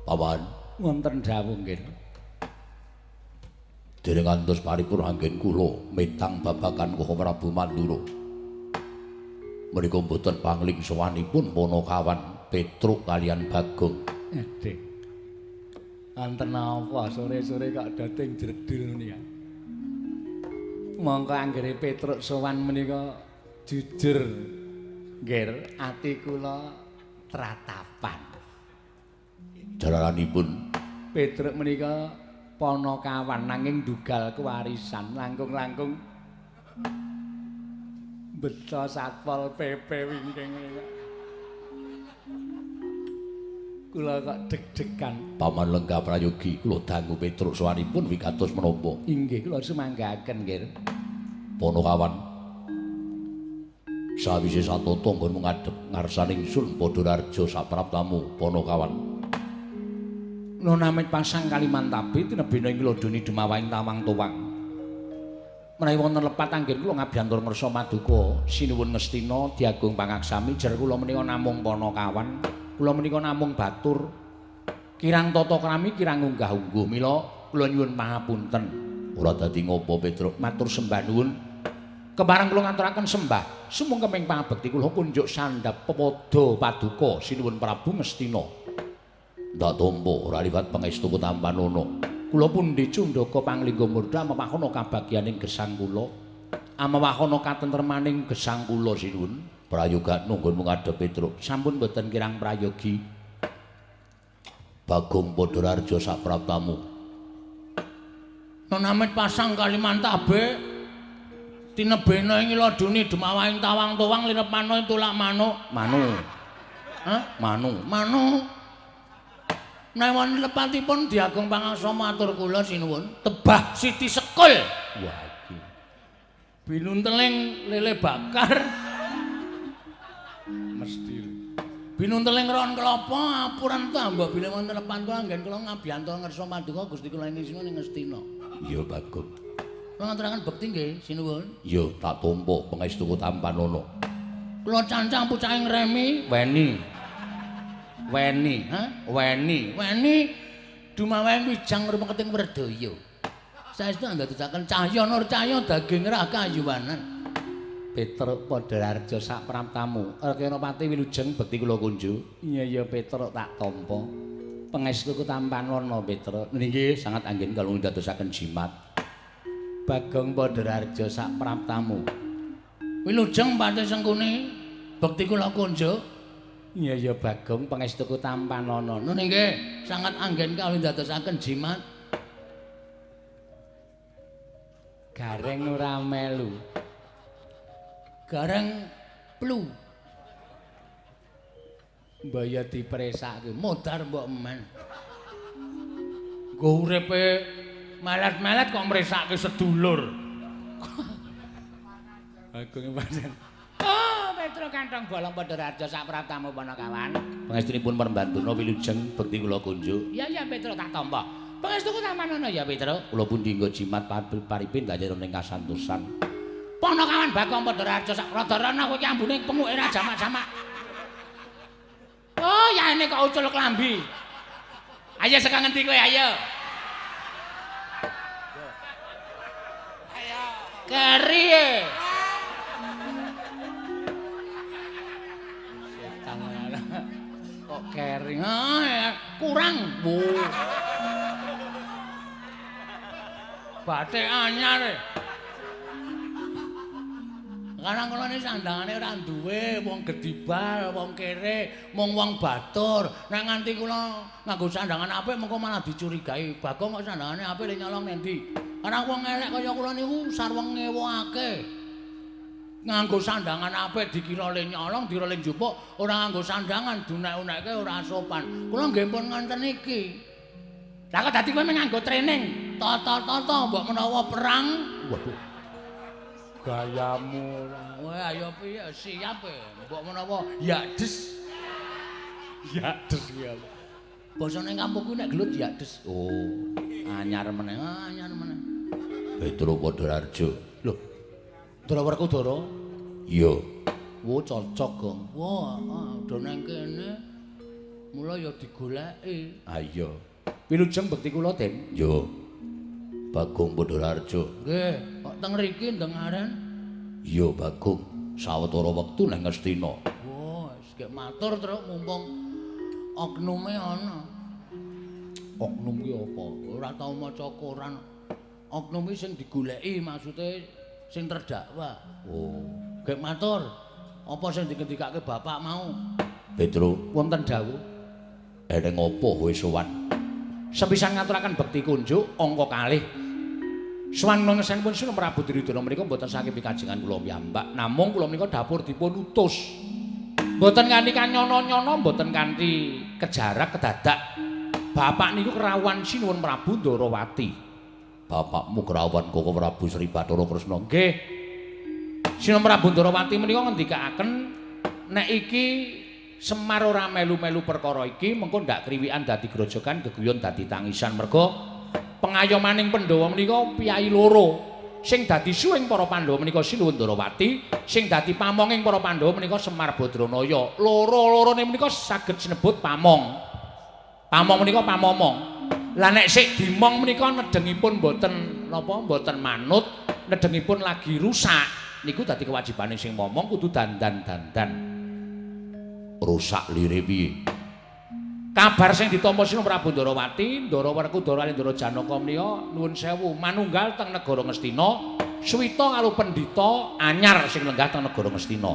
pawan wonten dawuh nggih. Dereng ngantos paripurna anggen kula mitang babagan Koko Prabu Mandura. Menika mboten pangling sowanipun Panakawan Petruk kalian Bagong. Aduh. Wonten napa sore-sore kok dating jredul menika. Mongko anggere Petruk sowan menika jujur nggih ati kula tratapan. Jalaranipun Petruk menika Panakawan nanging ndugal kewarisan langkung-langkung beto Satpol PP wingking menika. Kula kok deg-degan. Paman Lenggah Prayogi kula dangu Petruk sowanipun wigatos menapa? Inggih kula sumanggaken nggih. Panakawan sawise satata nggonmu ngadhep ngarsaning ingsun Padhararja sapraptamu Panakawan. Nonamit pasang Kalimantabe tinebena ing lodoni Demawang Tawang Tuwang. Menawi wonten lepat anggen kula ngabyantur ngersa maduka sinuwun Ngastina diagung pangaksami jer kula menika namung Panakawan. Kula menika namung batur kirang tata krami kirang unggah-ungguh mila kula nyuwun pangapunten. Ora dadi ngopo Petruk, matur sembah nuwun. Kepareng kula ngaturaken sembah sumungkeming pangabekti kula kunjuk sandhap pepada paduka sinuwun Prabu Ngastina. Ndak tampa ora liwat pangestu tampanana. Kula pundi cundaka panglingga murda amewahana kabagyaning gesang kula. Amewahana katentremaning gesang kula sinuwun. Prayoga nggonmu ngadhep Petruk. Sampun boten kirang prayogi. Bagong Padhararja sapraptamu. Nonamit pasang Kalimantabe tinebena ing laduni Demawang Tawang Tuwang linepana tulak manuk. Manu. Hah? Manu. Manu. Menawi wonten lepatipun diagung pangaksa matur kula sinuwun. Tebah Siti Sekul. Wah iki. Binunteling lele bakar. Mesti. Binunteling ron kelapa apuran tambah bilih wonten lepat kula anggen kula ngabyanto ngersa paduka Gusti kula ing ing Ngastina. Iya Bagong. Kula ngaturaken bekti nggih sinuwun. Iya tak tampa pangestuku tampanana. Kula cancang pucake ngremi weni. Weni, ha? Weni. Weni dumaweng wijang rumeketing werdaya. Saestu andadosaken cahya nur cahya daging rakayuwanan. Petruk Padhararja sapraptamu. Rekenapati wilujeng bekti kula kunjuk. Iya ya Petruk tak tampa. Pangestuku tampanana Petruk. Nggih sangat anggen kula ndadosaken jimat. Bagong Padhararja sapraptamu. Wilujeng Pati Sengkuni bekti kula kunjuk. Iya ya Bagong pangestuku tampanana. Nun nggih sangat anggen kawula ndadosaken jimat. Gareng ora melu. Gareng plu. Mbaya dipresake modar mbok emen. Nggo uripe melet-melet kok mresake sedulur. Bagong pancen. Oh, Petruk kantong bolong Padhararja sapraptamu Panakawan. Pangestunipun Permbandana wilujeng bekti kula kunjuk. Iya ya Petruk tak tampa. Pangestuku tampanana ya Petruk. Kula pundi nggo jimat paripin danyar ning kasantosan. Panakawan Bagong Padhararja sak rada rono kowe iki ambune penguke ra jamak-jamak. Oh, yaene kok ucul klambi. Ayo saka ngendi kowe ayo. Ayo. Keri e. Setan kok keri. Kurang. Batik anyar e. Karang kula niki sandangane ora duwe, wong gedibal, wong kere, mung wong batur. Nek nganti kula nganggo sandangan apik mengko malah dicurigai. Bagong kok sandangane apik le nyolong nendi. Karang wong elek kaya kula niku sarwa ngewokake. Nganggo sandangan apik dikira le nyolong, dikira le njupuk, ora nganggo sandangan dunek-unekke ora sopan. Kula nggih pun ngenten iki. Lah kok dadi kowe nganggo training, tata-tata mbok menawa perang. Waduh. Gayamu kowe ayo piye siap e mbok menawa ya des. Ya des ya. Basane kampungku nek gelut ya des. Oh, anyar meneh, anyar meneh. Petruk Padhararja. Lho. Ndara Werkudara? Iya. Wo cocok, Gong. Wah, do nang kene. Mula ya digoleki. Ha iya. Wilujeng bekti kula, Den. Yo. Bagong Pandharaharja. Nggih, kok teng mriki ndengaren? Iya, Bagong. Sawetara wektu nang Ngastina. Wah, wis gek matur truk mumpung oknume ana. Oknum ki apa? Ora tau maca koran. Oknum ki sing digoleki maksude sing terdakwa. Oh, gek matur. Apa sing digendikake bapak mau? Petro, wonten dawuh. Eneng apa kowe sowan? Sepisan ngaturaken bekti kunjuk angka kalih. Sowan ngesanipun Sinuwun Prabu Duryudana menika mboten saking pikajengan kula piyambak, namung kula menika dapur dipun utus. Mboten kanthi kanyono-nyono, mboten kanthi kejarak kedadak. Bapak niku kerawuhan Sinuwun Prabu Ndarawati. Bapakmu kerawuhan Koko Prabu Sri Bathara Kresna? Nggih. Sinuwun Prabu Ndarawati menika ngendikaaken nek iki Semar ora melu-melu perkara iki mengko ndak kriwikan dadi grojogan geguyon dadi tangisan merga pengayomaning Pandhawa menika piyayi loro sing dadi suwing para Pandhawa menika Sinuwun Ndarawati sing dadi pamonging para Pandhawa menika Semar Badranaya. Loro-lorone menika saged sinebut pamong. Pamong menika pamomong. Lah nek sik dimong menika nedengipun mboten napa mboten manut, nedengipun lagi rusak niku dadi kewajibane sing momong kudu dandan-dandan. Rusak lire piye? Kabar sing ditampa Sinuwun Prabu Ndarawati, Ndara Werkudara lan Ndara Janaka menika nuwun sewu manunggal teng negara Ngastina, suwita karo pendhita anyar sing lenggah teng negara Ngastina.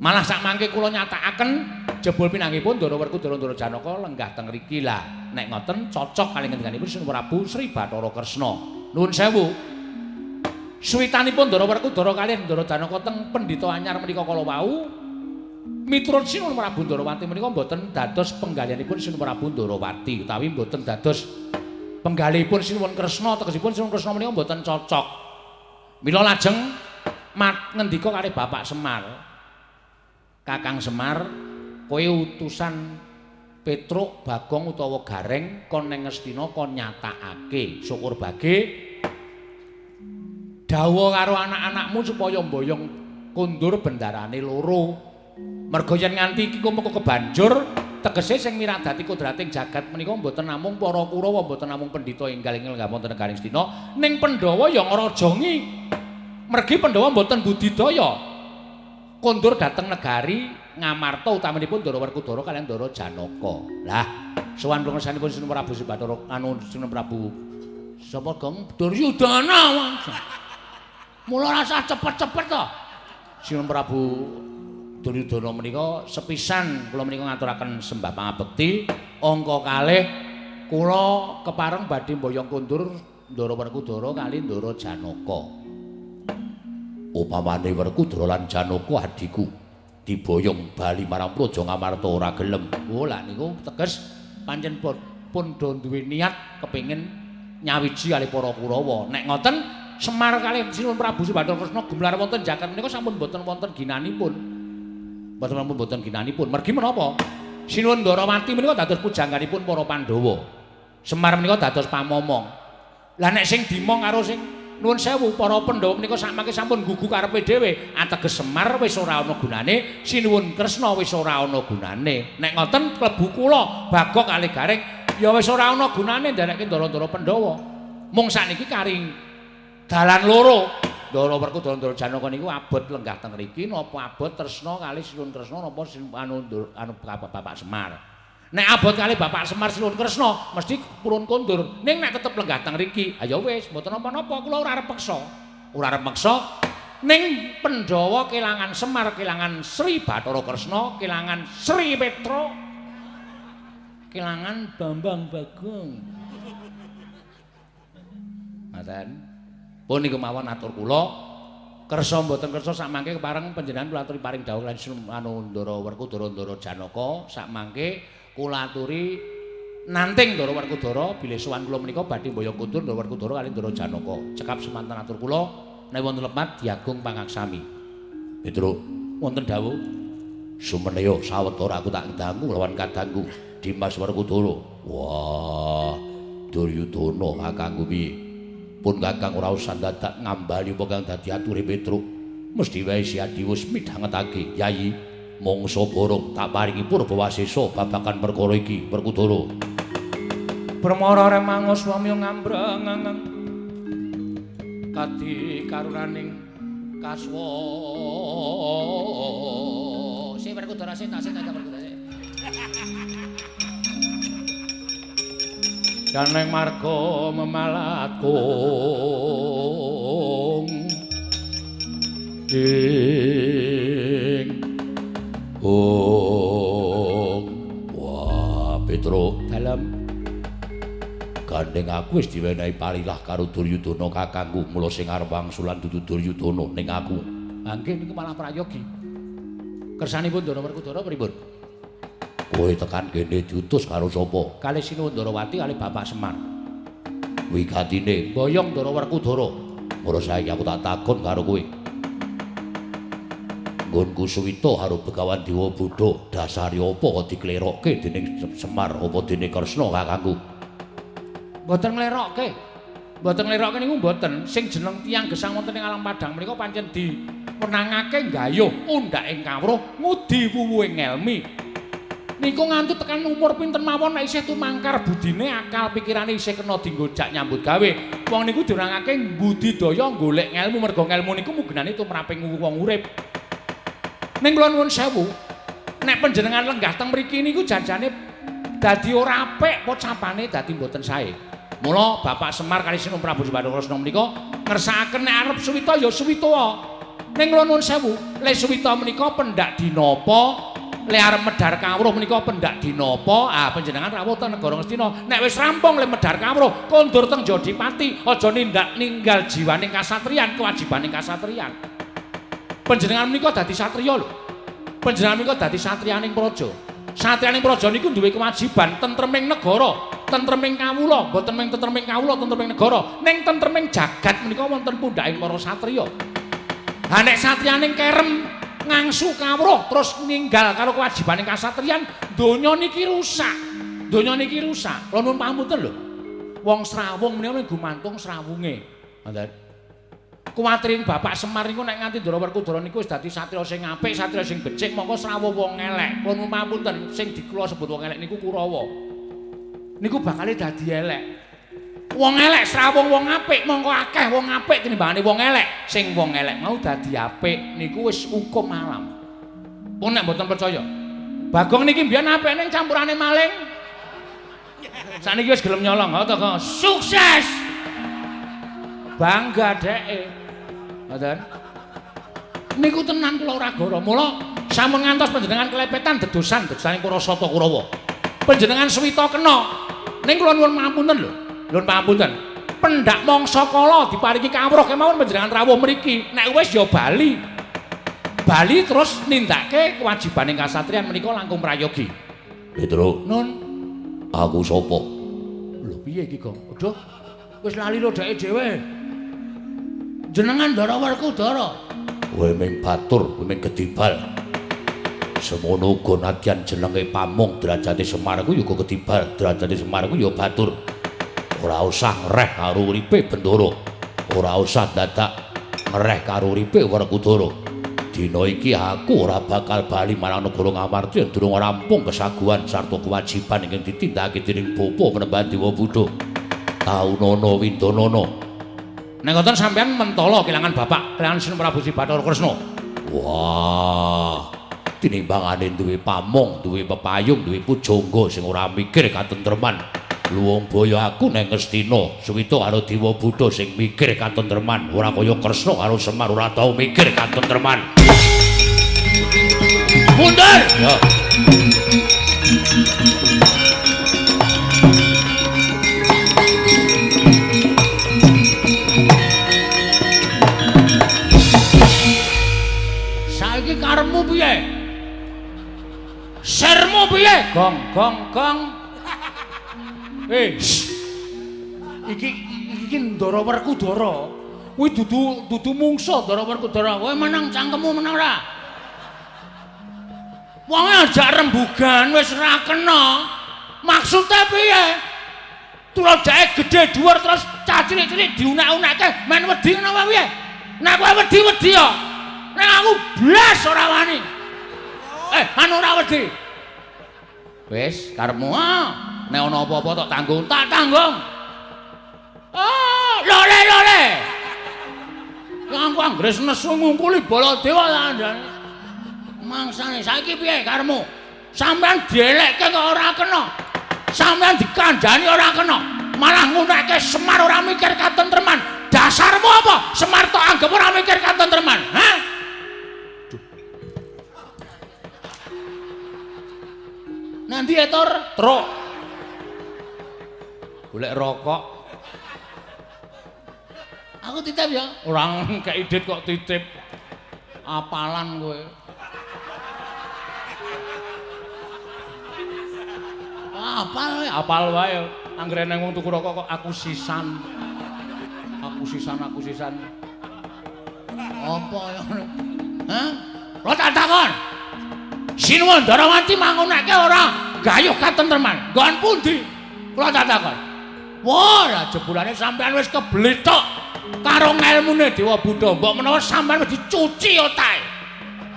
Malah sakmangke kula nyatakaken jebul pinanggihipun Ndara Werkudara Ndara Janaka lenggah teng mriki lah. Nek ngoten cocok kali ngendikanipun Sinuwun Prabu Sri Bathara Kresna. Nuwun sewu. Suwitanipun Ndara Werkudara kalih Ndara Janaka teng pendhita anyar menika kala wau miturut Sinuwun Prabu Ndarawati menika mboten dados penggalihanipun Sinuwun Prabu Ndarawati utawi mboten dados penggalihipun Sinuwun Kresna, tegesipun Sinuwun Kresna menika mboten cocok. Mila lajeng ngendika kalih Bapak Semar. Kakang Semar, kowe utusan Petruk, Bagong utawa Gareng kon nang Ngastina kon nyatakake syukur bage dawuh karo anak-anakmu supaya mboyong kondur bendarane loro. Merga yen nganti iki mengko kebanjur tegese sing miradati kodrating jagat menika mboten namung para Kurawa, mboten namung pendhita enggal lenggah wonten negari Ngastina, ning Pandhawa ya ngrajangi. Mergi Pandhawa mboten budidaya kondur dhateng negari Ngamarta utamanipun Ndara Werkudara kaliyan Ndara Janaka. Lah, sowan pangesanipun Sinuwun Prabu Sri Bathara anu Sinuwun Prabu sapa Gong Duryudana. Mula rasah cepet-cepet to. Sinuwun Prabu Duryudana menika sepisan kula menika ngaturaken sembah pangabekti angka kalih kula kepareng badhe mboyong kondur Ndara Werkudara kali Ndara Janaka. Upamane Werkudara lan Janaka adhiku diboyong bali marang Praja Ngamarta ora gelem. Oh lah niku teges pancen pun do duwe niat kepengin nyawiji kalih para Kurawa. Nek ngoten Semar kalih Sinuwun Prabu Sri Bathara Kresna gemelar wonten jagat menika sampun boten wonten ginanipun. Mboten namung boten ginanipun. Mergi menapa? Sinuwun Ndarawati menika dados pujangganipun para Pandhawa. Semar menika dados pamomong. Lah nek sing dimong karo sing nuwun sewu para Pandhawa menika sakmangke sampun gugu karepe dhewe, ateges Semar wis ora ana gunane, Sinuwun Kresna wis ora ana gunane. Nek ngoten klebu kula Bagong kalih Gareng ya wis ora ana gunane nderekke ndara-ndara Pandhawa. Mung sakniki kari dalan loro. Ndara Werkudara Ndara Janaka niku abot lenggah teng mriki napa abot tresna kalih Sinuwun Kresna napa anu anu Bapak Semar. Nek abot kalih Bapak Semar Sinuwun Kresna mesti purun kondur. Ning nek tetep lenggah teng mriki, ha ya wis mboten napa-napa kula ora arep peksa. Ora arep meksa ning Pandhawa kelangan Semar, kelangan Sri Bathara Kresna, kelangan Sri Petra, kelangan Bambang Bagong. Ngaten. Pun niku mawon atur kula. Kersa mboten kersa sakmangke kepareng panjenengan kula aturi paring dawuh lan anu Ndara Werkudara Ndara Janaka sakmangke kula aturi nanting Ndara Werkudara bilih sowan kula menika badhe mboyong kondur Ndara Werkudara kalih Ndara Janaka. Cekap semanten atur kula nek wonten lepat diagung pangaksami. Petruk, wonten dawuh. Sumeneya sawetara aku tak dangu lawan kadangku Dimas Werkudara. Wah, Duryudana kakangku piye? Pun kakang ora usah dadak ngambali apa kang dadi ature Petruk. Mesti wae si Adi wis midhangetake. Yayi, mangsa borong tak paringi purba wasesa babagan perkara iki, Werkudara. Brahmara remangus wamya ngambreng kadi karunaning kaswa. Sing Werkudara sing tak sing tak Werkudara. Janeng marga memalat kung ing ung. Wah, Petro dalem gandeng aku wis diwenehi parilah karo Duryudana kakangku, mula sing arep wangsulan dudu Duryudana ning aku. Ha nggih niku malah prayogi. Kersanipun Ndara Werkudara pripun? Kowe tekan kene diutus karo sapa? Kalih Sinuwun Ndarawati kalih Bapak Semar. Wigatine boyong Ndara Werkudara. Mula saiki aku tak takon karo kowe. Nggonku suwita karo Begawan Dewa Buddha, dasare apa kok diklerokke dening Semar apa dene Kresna kakangku? Mboten nglerokke. Mboten nglerokke niku mboten. Sing jeneng tiyang gesang wonten ing alam padhang menika pancen diwenangake nggayuh undhaking kawruh ngudi wuwuhing ngelmi. Niku nganti tekan umur pinten mawon nek isih tumangkar budine akal pikirane isih kena dienggo jak nyambut gawe. Wong niku diwenangake budidaya golek ngelmu merga ngelmu niku mugenane tumraping wong urip. Ning kula nuwun sewu, nek panjenengan lenggah teng mriki niku janjane dadi ora apik pocapane dadi mboten sae. Mula Bapak Semar kalih Sinuwun Prabu Bathara Kresna menika ngersakaken nek arep suwita ya suwita. Ning kula nuwun sewu, le suwita menika pendak dinapa? Le arep medhar kawruh menika pendak dinapa? Ah panjenengan rawuh teng negara Ngastina. Nek wis rampung le medhar kawruh, kondur teng Jodipati, aja nindak ninggal jiwaning kasatriyan, kewajibaning kasatriyan. Panjenengan menika dadi satriya lho. Panjenengan menika dadi satriyaning praja. Satriyaning praja niku duwe kewajiban tentreming negara, tentreming kawula, mboten mung tentreming kawula, tentreming negara, ning tentreming jagat menika wonten pundhaking para satriya. Ha nek satriyaning kerem ngangsu kawruh terus ninggal karo kewajibaning kasatriyan, donya niki rusak. Donya niki rusak. Kula nuwun pangapunten lho. Wong srawung menika gumantung srawunge. Ngoten. Kuwatiring Bapak Semar niku nek nganti Ndara Werkudara niku wis dadi satriya sing apik, satriya sing becik, mongko srawuh wong elek. Kula nuwun pangapunten, sing dikula sebut wong elek niku Kurawa. Niku bakale dadi elek. Wong elek srawuh wong apik, mongko akeh wong apik tinimbangane wong elek. Sing wong elek mau dadi apik niku wis hukum alam. Pun nek mboten percaya. Bagong niki mbiyen apik ning campurane maling. Sakniki wis gelem nyolong, ha to, sukses. Bangga dheke. Ngoten. Niku tenan kula ora goro. Mula sampun ngantos panjenengan kelepetan dedosan dedosaning para sata Kurawa. Panjenengan suwita kena. Ning kula nuwun pangapunten lho. Nuwun pangapunten. Pendak mangsa kala diparingi kawruh kemawon panjenengan rawuh mriki. Nek wis ya bali. Bali terus nindakake kewajibaning kasatriyan menika langkung prayogi. Petro. Nun, aku sapa? Lho piye iki, Gong? Aduh. Wis lali lho dheke dhewe. Jenengan Ndara Werkudara. Kowe ming batur, kowe ming gedibal. Semono uga nadyan jenenge pamong derajate Semar ku ya uga gedibal, derajate Semar ku ya batur. Ora usah ngreh karo uripe Bendara. Ora usah dadak ngreh karo uripe Werkudara. Dina iki aku ora bakal bali marang negara Ngamarta yen durung rampung kesaguhan sarta kewajiban ingkang ditindakake dening Bapa Panembahan Dewa Buddha. Taunana Windanana. Nek ngoten sampean mentala kelangan bapak, kelangan Sinuwun Prabu Bathara Kresna. Wah, tinimbangane duwe pamong, duwe pepayung, duwe pujangga sing ora mikir katentreman. Luwung boyo aku neng Ngastina, suwita karo Dewa Buddha sing mikir katentreman, ora kaya Kresna karo Semar ora tau mikir katentreman. Mundur! Ya. Saiki karepmu piye? Sermu piye? Gong gong gong. Iki iki Ndara Werkudara. Kuwi dudu mungsa Ndara Werkudara. Kowe meneng cangkemmu meneng ora? Wonge ajak rembugan wis ora kena. Maksude piye? Tulodake gedhe dhuwur terus cah cilik-cilik diunak-unakke men wedi ngono apa piye? Nek kowe wedi-wedi ya. Nek aku blas ora wani. Anu ora wedi. Wis karepmu ah. Nek ana apa-apa tak tanggung, tak tanggung. Oh, lole lole. Aku anggere nesu ngungkuli Baladewa kandhane. Mangsane saiki piye karepmu? Sampeyan dielekke kok ora kena. Sampeyan dikandhani ora kena. Malah ngunekke Semar ora mikir katentreman. Dasarmu apa? Semar tok anggep ora mikir katentreman. Hah? Nanti ya Tor? Truk. Golek rokok. Aku titip ya. Ora kei dit kok titip. Apalan kowe. Apal kowe, apal wae. Anggere nang wong tuku rokok kok aku sisan. Aku sisan, aku sisan. Apa ya ngono? Hah? Lo tak takon. Sinuwun Ndarawati mangunake ora gayuh katentreman. Nggon pundi? Kula tak takon. Wah, lah jebulane sampean wis keblethok karo ngelmune Dewa Buddha. Mbok menawa sampean wis dicuci otake.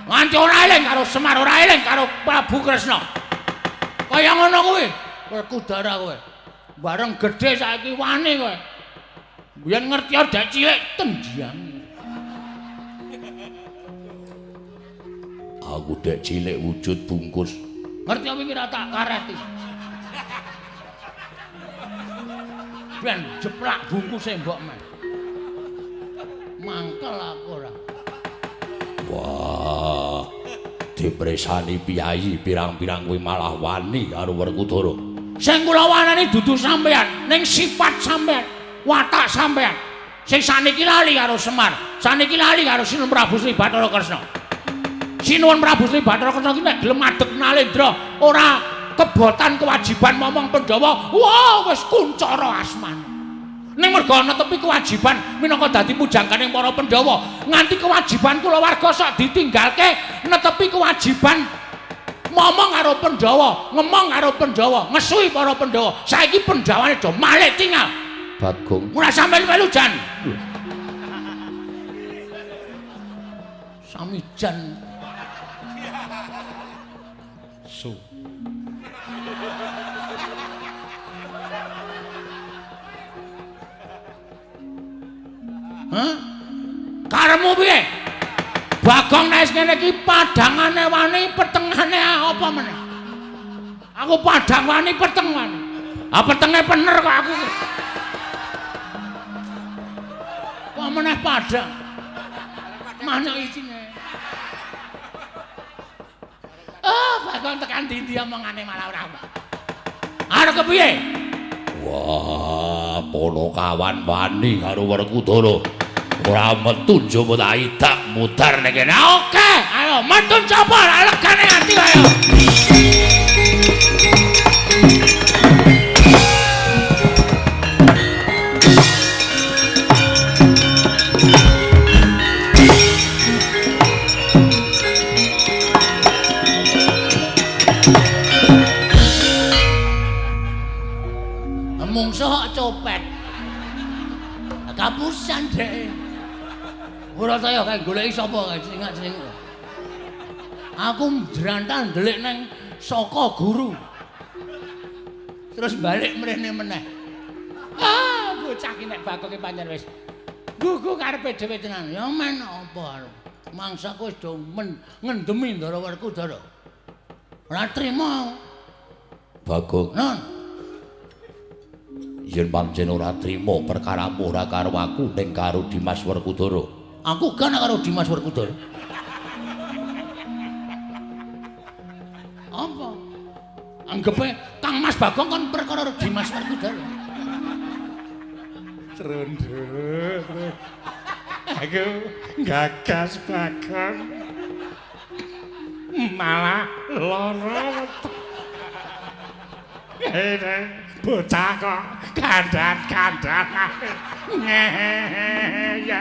Nganti ora eling karo Semar, ora eling karo Prabu Kresna. Kaya ngono kuwi. Werkudara kowe. Bareng gedhe saiki wani kowe. Biyen ngerti dek cilik tenjang. Aku dek cilik wujud bungkus. Ngerti apa iki tak kareti. Ben jeplak bungkuse mbok men. Mangkel aku ora. Wah, dipresani piyayi pirang-pirang kuwi malah wani karo Werkudara. Sing kula wanani dudu sampean, ning sifat sampean, watak sampean. Sing saniki lali karo Semar, saniki lali karo Sinuwun Prabu Sri Bathara Kresna. Sinuwun Prabu Sri Bathara Kresna ki nek gelem madeg nalendra, ora kebotan kewajiban momong Pandhawa, wah wis kuncara asmane. Ning merga netepi kewajiban minangka dadi pujangganing para Pandhawa, nganti kewajiban kulawarga sok ditinggalke netepi kewajiban momong karo Pandhawa, ngemong karo Pandhawa, ngesuhi para Pandhawa. Saiki Pandhawane do malik tinggal. Bagong ora sampe melu jan. Samijan. Su. Hah? Karepmu piye? Bagong nek ngene iki padhangane wani, petengane apa meneh? Aku padhang wani, peteng wani. Ah petenge bener kok aku. Kok meneh padhang? Mana isine? Ah, Bagong tekan ndi-ndi omongane malah ora. Arep kepiye? Wah, Ponokawan wani karo Werkudara. Ora metu njaba tak idak mudar ning kene. Oke, ayo metu njaba legane ati ayo. Mungsuh kok copet. Kapusan dhek. Ora ta ya kae goleki sapa kae celingak-celinguk. Aku njrantan ndelik nang saka guru. Terus balik mrene meneh. Ah, bocah ki nek bakoke pancen wis gugu karepe dhewe tenan. Ya men apa arep. Mangsaku wis do ngendemi Ndara Werkudara. Ora trima. Bagong. Non. Yen pancen ora trima perkaramu ora karo aku ning karo Dimas Werkudara. Aku gak karo Dimas Werkudara. Apa? Anggepe Kang Mas Bagong kon perkara Dimas Werkudara. Trunduk. Aku gagas Bagong. Malah lara. Bocah kok kandhan-kandhan. Ngeyel.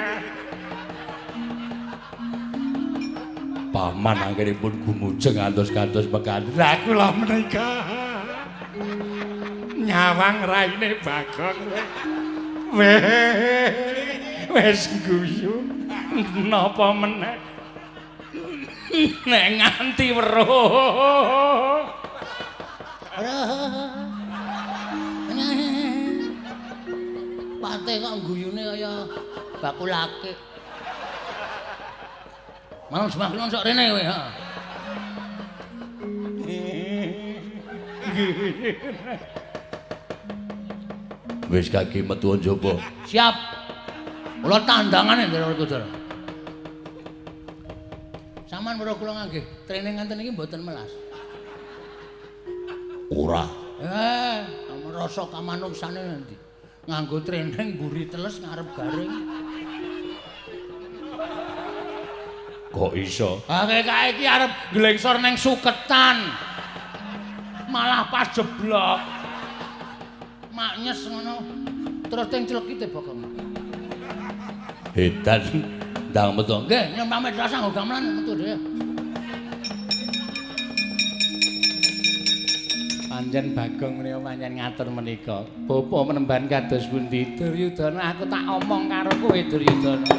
Paman anggenipun gumujeng antos-kantos mekaten. Lah kula menika nyawang raine Bagong. Wis guyu napa meneh nek nganti weruh. sate kok guyune kaya bakul akik. Malam Semah Kliwon sok rene kowe, heeh. Wis kaki metu njaba. Siap. Kula tandangane Ndara Werkudara. Saman weruh kula nggih, training ngenten iki mboten melas. Ora. Rasa kamanungsane nanti. Nganggo training mburi teles ngarep garing. Kok iso? Ha kae iki arep glengsor neng suketan. Malah pas jeblok. Maknyes ngono. Terus teng clekite bokong. Edan ndang metu. Nggih, nyun pamit rasa nggo gamelan metu dhewe. Pancen Bagong menika pancen ngatur menika. Bapa menemban kados pundi? Duryudana aku tak omong karo kowe Duryudana.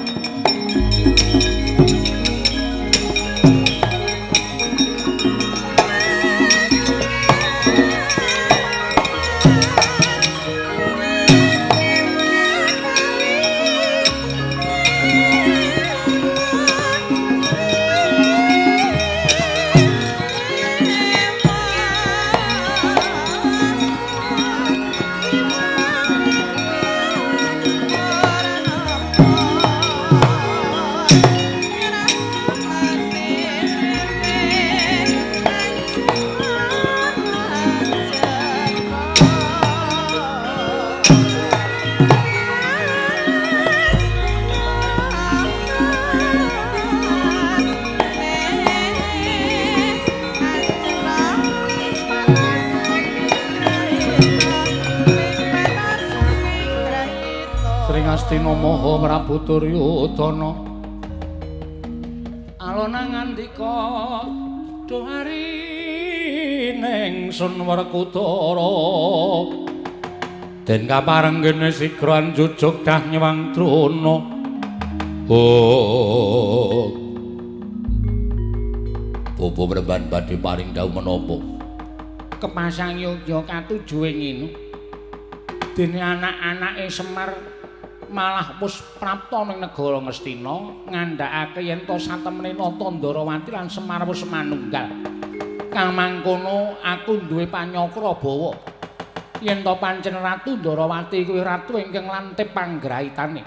Astina Maha Prabu Duryudana. Alona ngandika duhari ning Sun Werkudara. Den kaparenggene sigra njujuk dah nyewang Drona. Oh. Bapa mremban badhe paring dawuh menapa? Kepasang yogya katuju ing ngene. Dene anak-anake Semar malah wis prapta ning negara Ngastina ngandhakake yen to satemene Nata Ndarawati lan Semar wis manunggal. Kang mangkono aku duwe panyakra bawa yen to pancen Ratu Ndarawati kuwi ratu ingkang lantip panggraitane.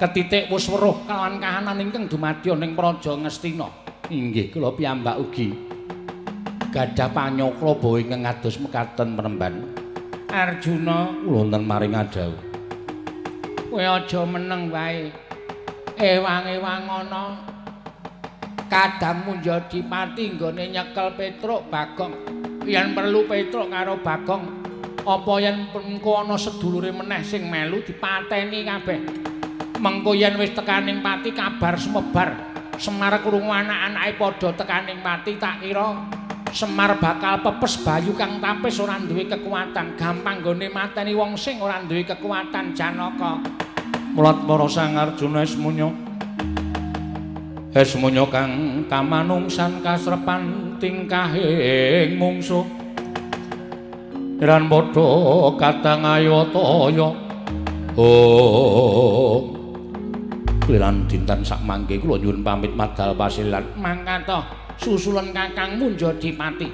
Ketitik wis weruh kelawan kahanan ingkang dumadya ning Praja Ngastina. Inggih kula piyambak ugi gadah panyakra bawa ingkang kados mekaten penemban. Arjuna kula wonten maring adhawuh. Kowe aja meneng wae. Ewang-ewang ana kadang Munjadipati nggone nyekel Petruk Bagong. Yen perlu Petruk karo Bagong, apa yen mengko ana sedulure meneh sing melu dipateni kabeh. Mengko yen wis tekaning pati kabar sumebar. Semar krungu anak-anake padha tekaning pati tak kira Semar bakal pepes bayu kang tapis ora duwe kekuatan, gampang nggone mateni wong sing ora duwe kekuatan Janaka. Mulat para Sang Arjuna Esmunya. Esmunya kang kamanungsan kasrepan tingkahing mungsuh. Iran padha kadang ayataya. Oh. Kliran dinten sakmangke kula nyuwun pamit madal pasilan. Mangkata susulan kakangmu Njadipati.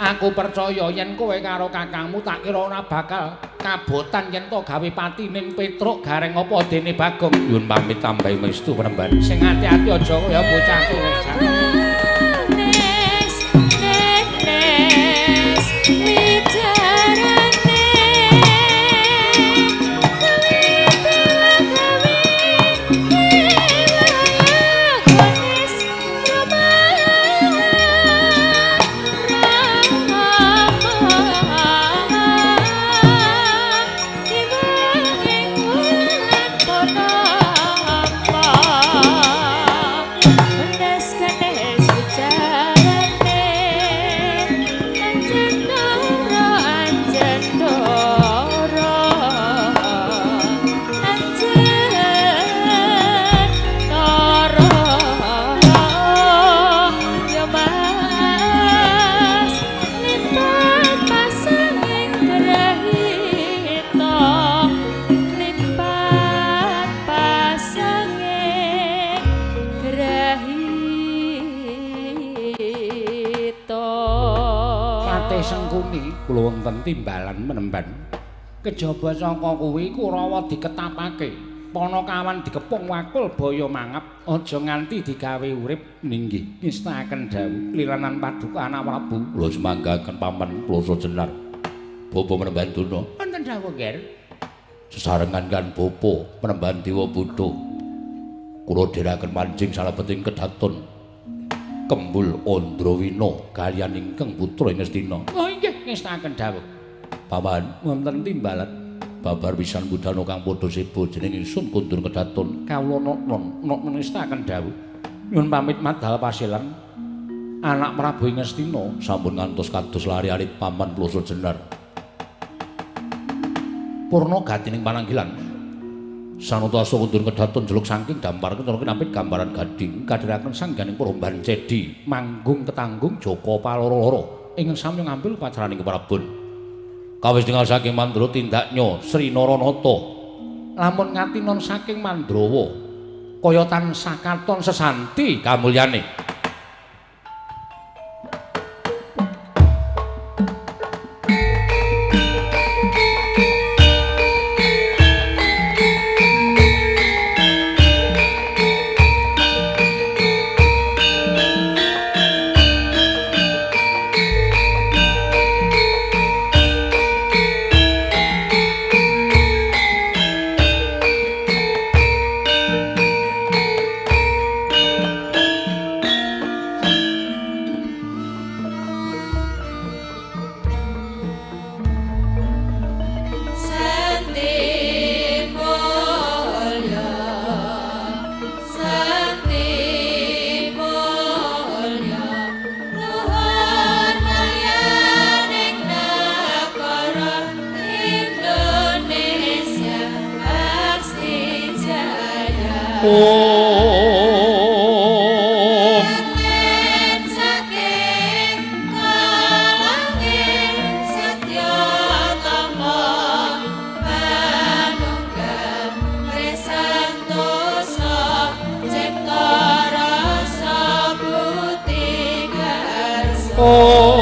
Aku percaya yen kowe karo kakangmu tak kira ora bakal kabotan yen to gawe pati ning Petruk Gareng apa dene Bagong. Nyuwun pamit tambahi mestu penemban. Sing ati-ati aja kaya bocah cilik. Yes, Patih Sengkuni kula wonten timbalan menemban. Kejaba saka kuwi Kurawa diketapake. Panakawan dikepung wakul baya mangap aja nganti digawe urip ninggih. Ngestakaken dawuh lilanan paduka anak Prabu. Kula sumanggaken paman Ploso Jenar. Bapa menemban Durna. Wonten dawuh, Ger. Sesarengan kan bapa penemban Dewa Buddha. Kula dherekaken mancing salebeting kedaton Kembul Andrawina kaliyan ingkang putra ing Ngastina. Oh inggih, ngestakaken dawuh. Paman wonten timbalan babar pisan budana kang padha seba jeneng ingsun kundur kedaton. Kawula noknon, noknon ngestakaken dawuh. Nyuwun pamit madal pasilan anak Prabu ing Ngastina sampun ngantos kados lari alit paman Ploso Jenar. Purna gatining pananggilan. Sanata asa kundur kedaton jeluk saking dampar kecara kinapit gambaran gading kadhiraken sangganing peromban cedi manggung ketanggung Jaka Paloro-loro ing samya ngambil upacaraning keprabon. Kawis tingal saking Mandra tindaknya Sri Naranata lamun ngatinon saking Mandrawa kaya tansah katon sesanti kamulyane. Oh.